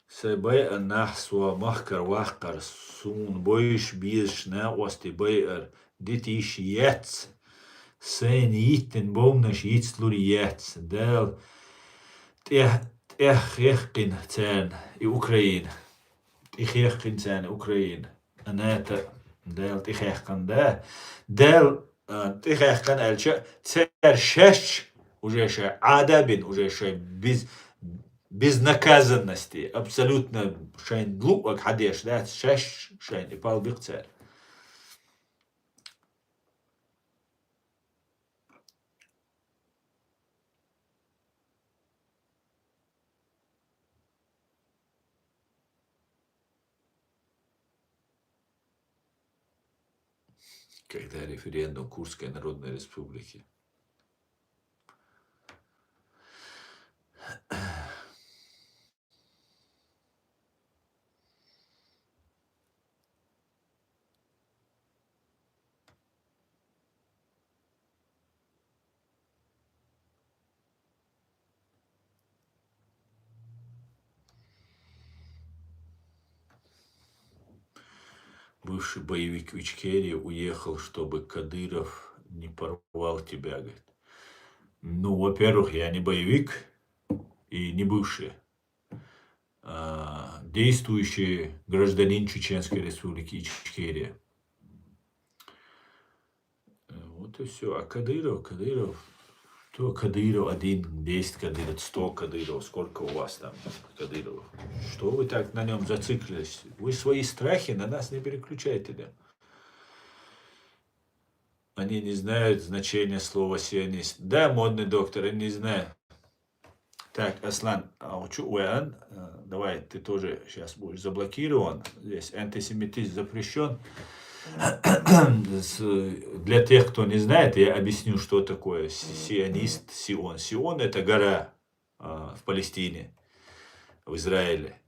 Сайн байа нах со махкара ваккхар, суна бойуш безаш накъостий байар дитийш яц. Сайна йиттина бовнаш йицлур яц. Дала тӀех-, тӀеххехкина царна и Украина. ТӀехехкина царна и Украина. Аната Дала тӀехехкана да. Дала а, тӀехехкана аьлча, цара шаьш уже шай Ӏада бин, уже шай без, безнаказанности, абсолютно шайн луъаг хьадеш дац, шаьш шайн и палбих цара. Когда референдум Курдской Народной Республики? Бывший боевик в Ичкерии уехал, чтобы Кадыров не порвал тебя, говорит. Ну, во-первых, я не боевик и не бывший. А, действующий гражданин Чеченской Республики Ичкерия. Э, Вот и все. А Кадыров, Кадыров, что Кадыров один, десять Кадыров, сто Кадыров, сколько у вас там Кадыров? Что вы так на нем зациклились? Вы свои страхи на нас не переключайте, да? Они не знают значения слова сионист. Да, модный доктор, они не знают. Так, Аслан, а вот чё, ой, Ан, э, давай, ты тоже сейчас будешь заблокирован. Здесь антисемитизм запрещен. С- Для тех, кто не знает, я объясню, что такое си- сионист, Сион. Сион — это гора а, в Палестине, в Израиле.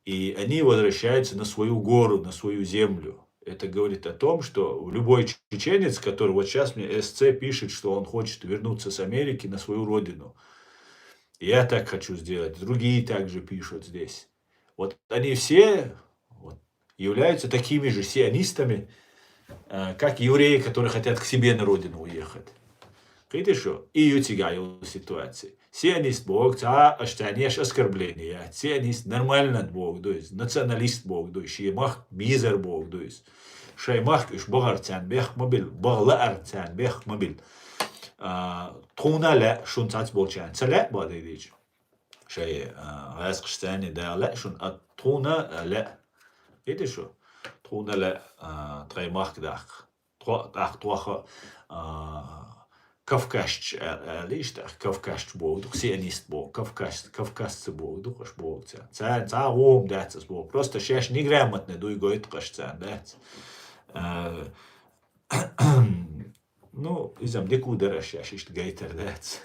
И они возвращаются на свою гору, на свою землю. Это говорит о том, что любой чеченец, который вот сейчас мне эссе пишет, что он хочет вернуться с Америки на свою родину, я так хочу сделать, другие также пишут здесь. Вот они все вот, являются такими же сионистами, э, как евреи, которые хотят к себе на родину уехать. Видите, что? И ютига ситуация. Сионист боху, цхьа а аш цхьаннеш оскорбление. Сионист нормально боху, то есть националист боху, то есть шен махка безар боху, то есть шайн махка уьш бахар царна бехк ма билла, баха лаар царна бехк ма билла. А, тхуна лаьа шун цхьацца болчарна. Ца лаьа боху дийдича. Шайн, а, гӀаьскхаш царна дагӀа лаьа шуна, а тхуна, а, лаьа. Видите, что? Тхуна лаьа, а, тхайн махка даккха. Тхо-, тӀаккха тхох, а, кавказча, а, аьлла иштта, кавказча боху дукха, сионист боху, кавказ-, кавказцы боху дукха, аш боху царна. Царна цхьа а гӀум дац ас боху. Просто шаьш неграмотный дуй гойту аш царна, дац. А, ну, иза-м дика дар аш шаьш иштта гайтар, дац.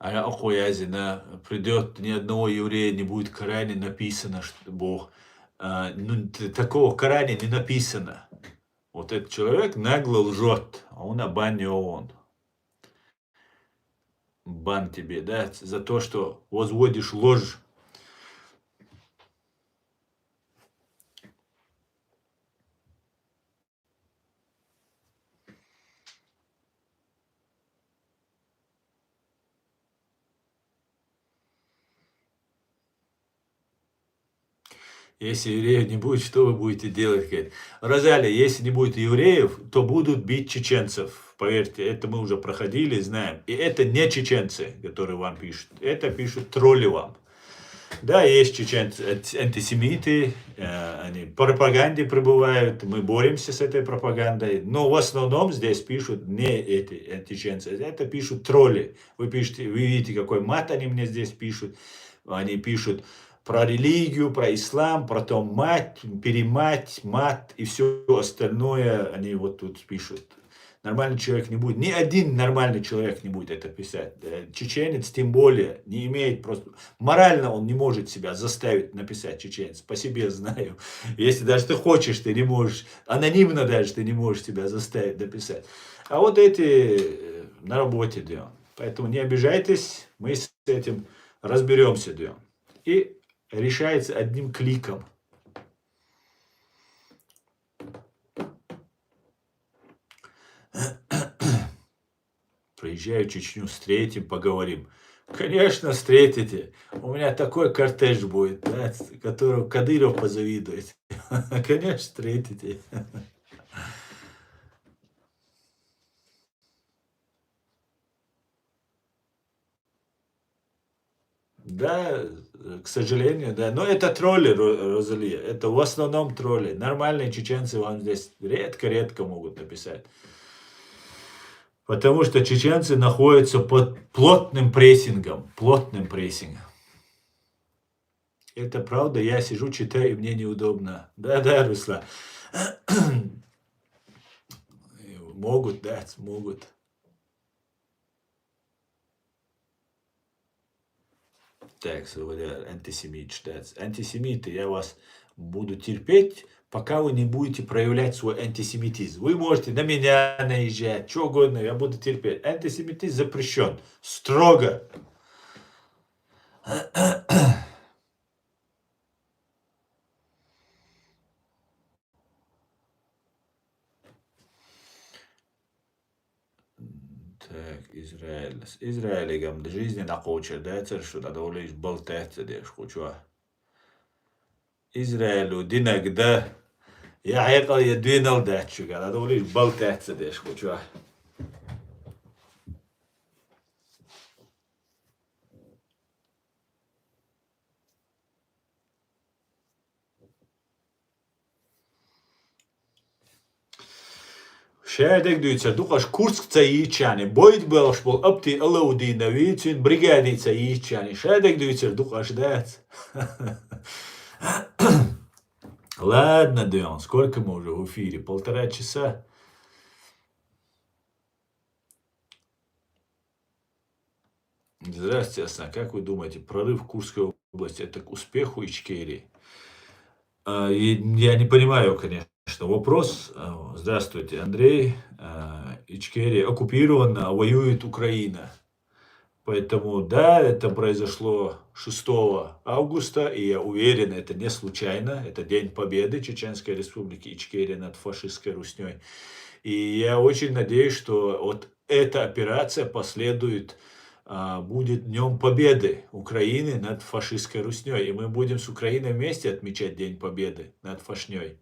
а окоязина придёт, ни одного еврея не будет в Коране написано, что Бог. А, ну, т- такого в Коране не написано. Вот этот человек нагло лжет, а он обманён. Бан тебе, да, за то, что возводишь ложь. Если евреев не будет, что вы будете делать? Говорит. Розалия, если не будет евреев, то будут бить чеченцев. Поверьте, это мы уже проходили, знаем. И это не чеченцы, которые вам пишут. Это пишут тролли вам. Да, есть чеченцы, антисемиты, э, они в пропаганде пребывают, мы боремся с этой пропагандой, но в основном здесь пишут не эти античеченцы, это пишут тролли. Вы пишете, вы видите, какой мат они мне здесь пишут. Они пишут про религию, про ислам, про то мать, перемать, мат и все остальное они вот тут пишут. Нормальный человек не будет, ни один нормальный человек не будет это писать. Э, Чеченец тем более не имеет просто... Морально он не может себя заставить написать чеченец. По себе знаю. Если даже ты хочешь, ты не можешь. Анонимно даже ты не можешь себя заставить написать. А вот эти э, на работе дело. Поэтому не обижайтесь, мы с этим разберемся дело. И решается одним кликом. Приезжаю в Чечню, встретим, поговорим. Конечно, встретите. У меня такой кортеж будет, да, который Кадыров позавидует. Конечно, встретите. Да, к сожалению, да. Но это тролли, Розалия. Это в основном тролли. Нормальные чеченцы вам здесь редко-редко могут написать. Потому что чеченцы находятся под плотным прессингом. Плотным прессингом. Это правда, я сижу, читаю, и мне неудобно. Да, да, Руслан. Могут, да, могут. Так, антисемит, да. Антисемиты, я вас буду терпеть, пока вы не будете проявлять свой антисемитизм. Вы можете на меня наезжать, что угодно, я буду терпеть. Антисемитизм запрещен. Строго. Так, Израиль. С Израилигам жизни накъоча дацар шу, дадолиш балтаца деш хучуа. Израилу динагда я айкъал я дуйнал дачуга, дадолиш балтаца деш хучуа. Шаьдег дуьйцар дукъаш Курск ца йийчани, бойд белаш бол Апти Алаудинави, цуьн бригади ца йийчани. Шаьдег дуьйцар дукъаш дац. Ладно, Дэн, сколько мы уже в эфире? Полтора часа. Здравствуйте, Асан. Как вы думаете, прорыв Курской области — это к успеху Ичкерии? А, и я не понимаю, конечно, вопрос. А, здравствуйте, Андрей. А, Ичкерия оккупирована, а воюет Украина. Поэтому, да, это произошло шестого августа, и я уверен, это не случайно. Это День Победы Чеченской Республики Ичкерия над фашистской Руснёй. И я очень надеюсь, что вот эта операция последует, а, будет Днём Победы Украины над фашистской Руснёй. И мы будем с Украиной вместе отмечать День Победы над фашнёй.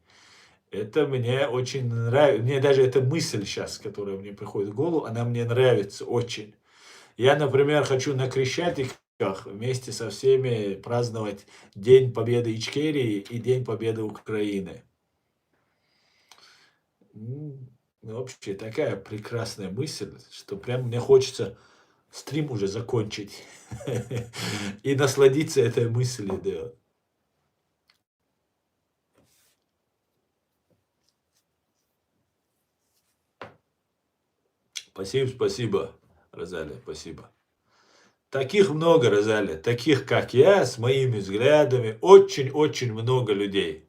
Это мне очень нравится. Мне даже эта мысль сейчас, которая мне приходит в голову, она мне нравится очень. Я, например, хочу на Крещатиках вместе со всеми праздновать День Победы Ичкерии и День Победы Украины. М, ну, вообще, такая прекрасная мысль, что прям мне хочется стрим уже закончить и насладиться этой мыслью, да. Спасибо, спасибо, Розалия, спасибо. Таких много, Розалия, таких, как я, с моими взглядами, очень-очень много людей.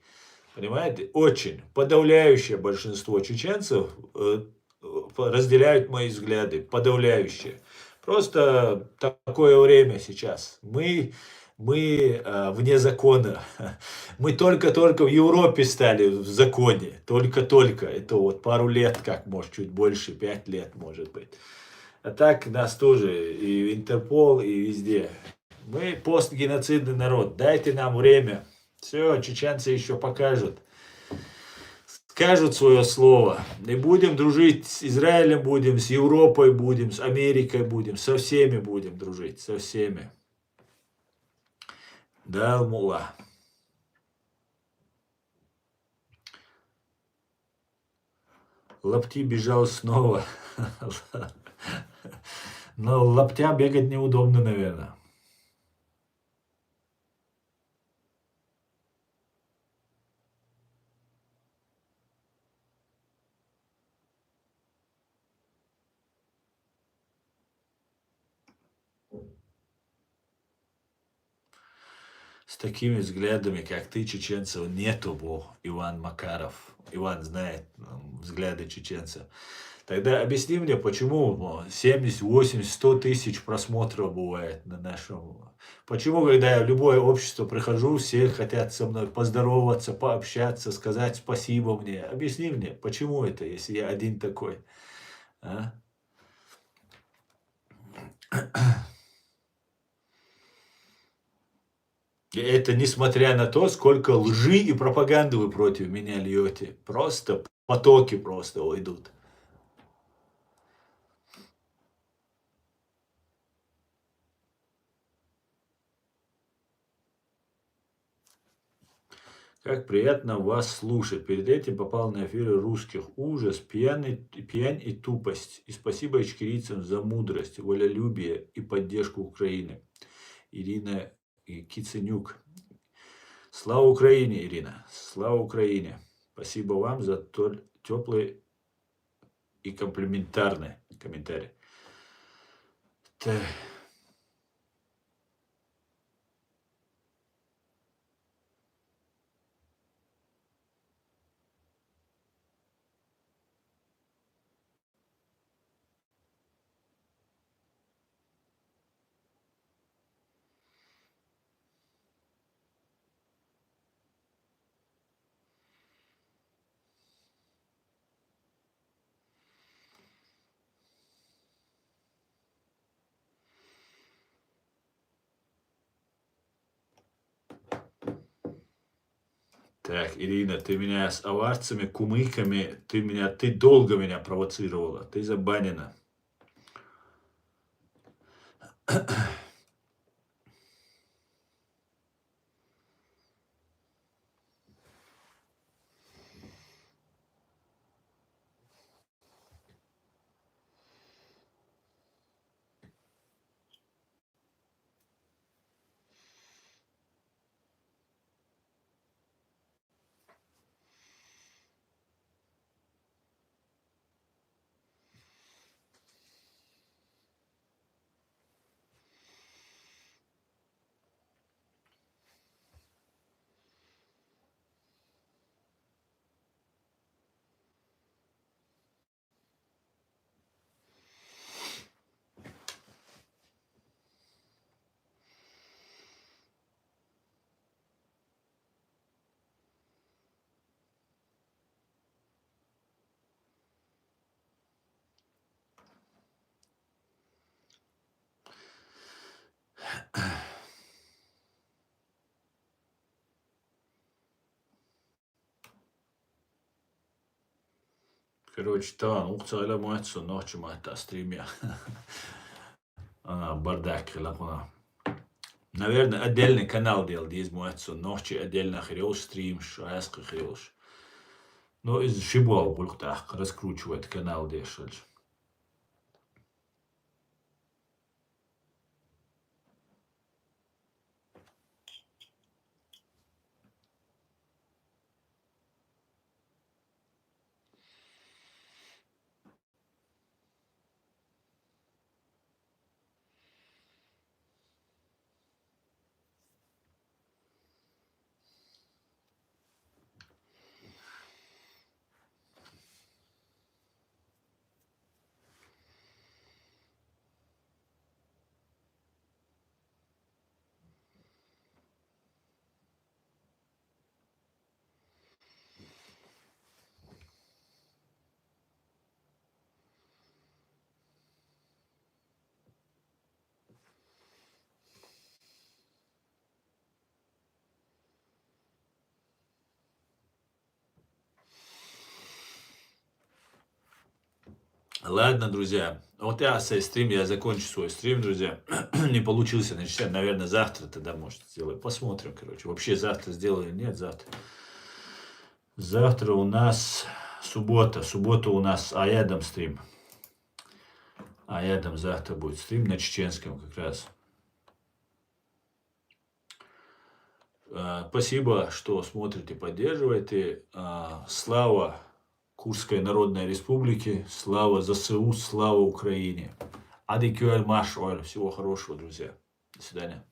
Понимаете? Очень. Подавляющее большинство чеченцев э, разделяют мои взгляды. Подавляющее. Просто такое время сейчас. Мы, мы э, вне закона. Мы только-только в Европе стали в законе. Только-только. Это вот пару лет, как может, чуть больше, пять лет, может быть. А так нас тоже и Интерпол, и везде. Мы постгеноцидный народ. Дайте нам время. Все, чеченцы еще покажут. Скажут свое слово. И будем дружить с Израилем, будем с Европой, будем с Америкой, будем со всеми будем дружить, со всеми. Да, Мула. Лапти бежал снова. Но лаптя бегать неудобно, наверное. С такими взглядами, как ты, чеченцев нету, бо Иван Макаров. Иван знает взгляды чеченцев. Тогда объясни мне, почему семьдесят, восемьдесят, сто тысяч просмотров бывает на нашем... Почему, когда я в любое общество прихожу, все хотят со мной поздороваться, пообщаться, сказать спасибо мне? Объясни мне, почему это, если я один такой? А? И это несмотря на то, сколько лжи и пропаганды вы против меня льете. Просто потоки просто идут. Как приятно вас слушать. Перед этим попал на эфиры русских. Ужас, пьяный, пьянь и тупость. И спасибо ичкерийцам за мудрость, волелюбие и поддержку Украины. Ирина и Киценюк. Слава Украине, Ирина. Слава Украине. Спасибо вам за теплый и комплиментарный комментарий. Так. Так, Ирина, ты меня с аварцами, кумыками, ты меня, ты долго меня провоцировала, ты забанена. Короче, тахан укх цӀа ала моттас со нохча маттахь стрим яхь. А, бардак хила кхуна. Наверное, отдельный канал делать деза моттас со, нохчий отдельно хир йолуш стрим, шайскъа хир йолуш. Но иза ши болх гӀуллакх тӀаккха раскручивать канал деш хилча. Ладно, друзья. Вот я свой стрим, я закончу свой стрим, друзья. Не получился на чечен. Наверное, завтра тогда, может, сделаю. Посмотрим, короче. Вообще завтра сделаю или нет, завтра. Завтра у нас суббота. Суббота у нас Аядом стрим. Аядом завтра будет стрим на чеченском как раз. Э, Спасибо, что смотрите, поддерживаете. Э, Слава Курской Народной Республике, слава ЗСУ, слава Украине. Ади кюэль маш ойл. Всего хорошего, друзья. До свидания.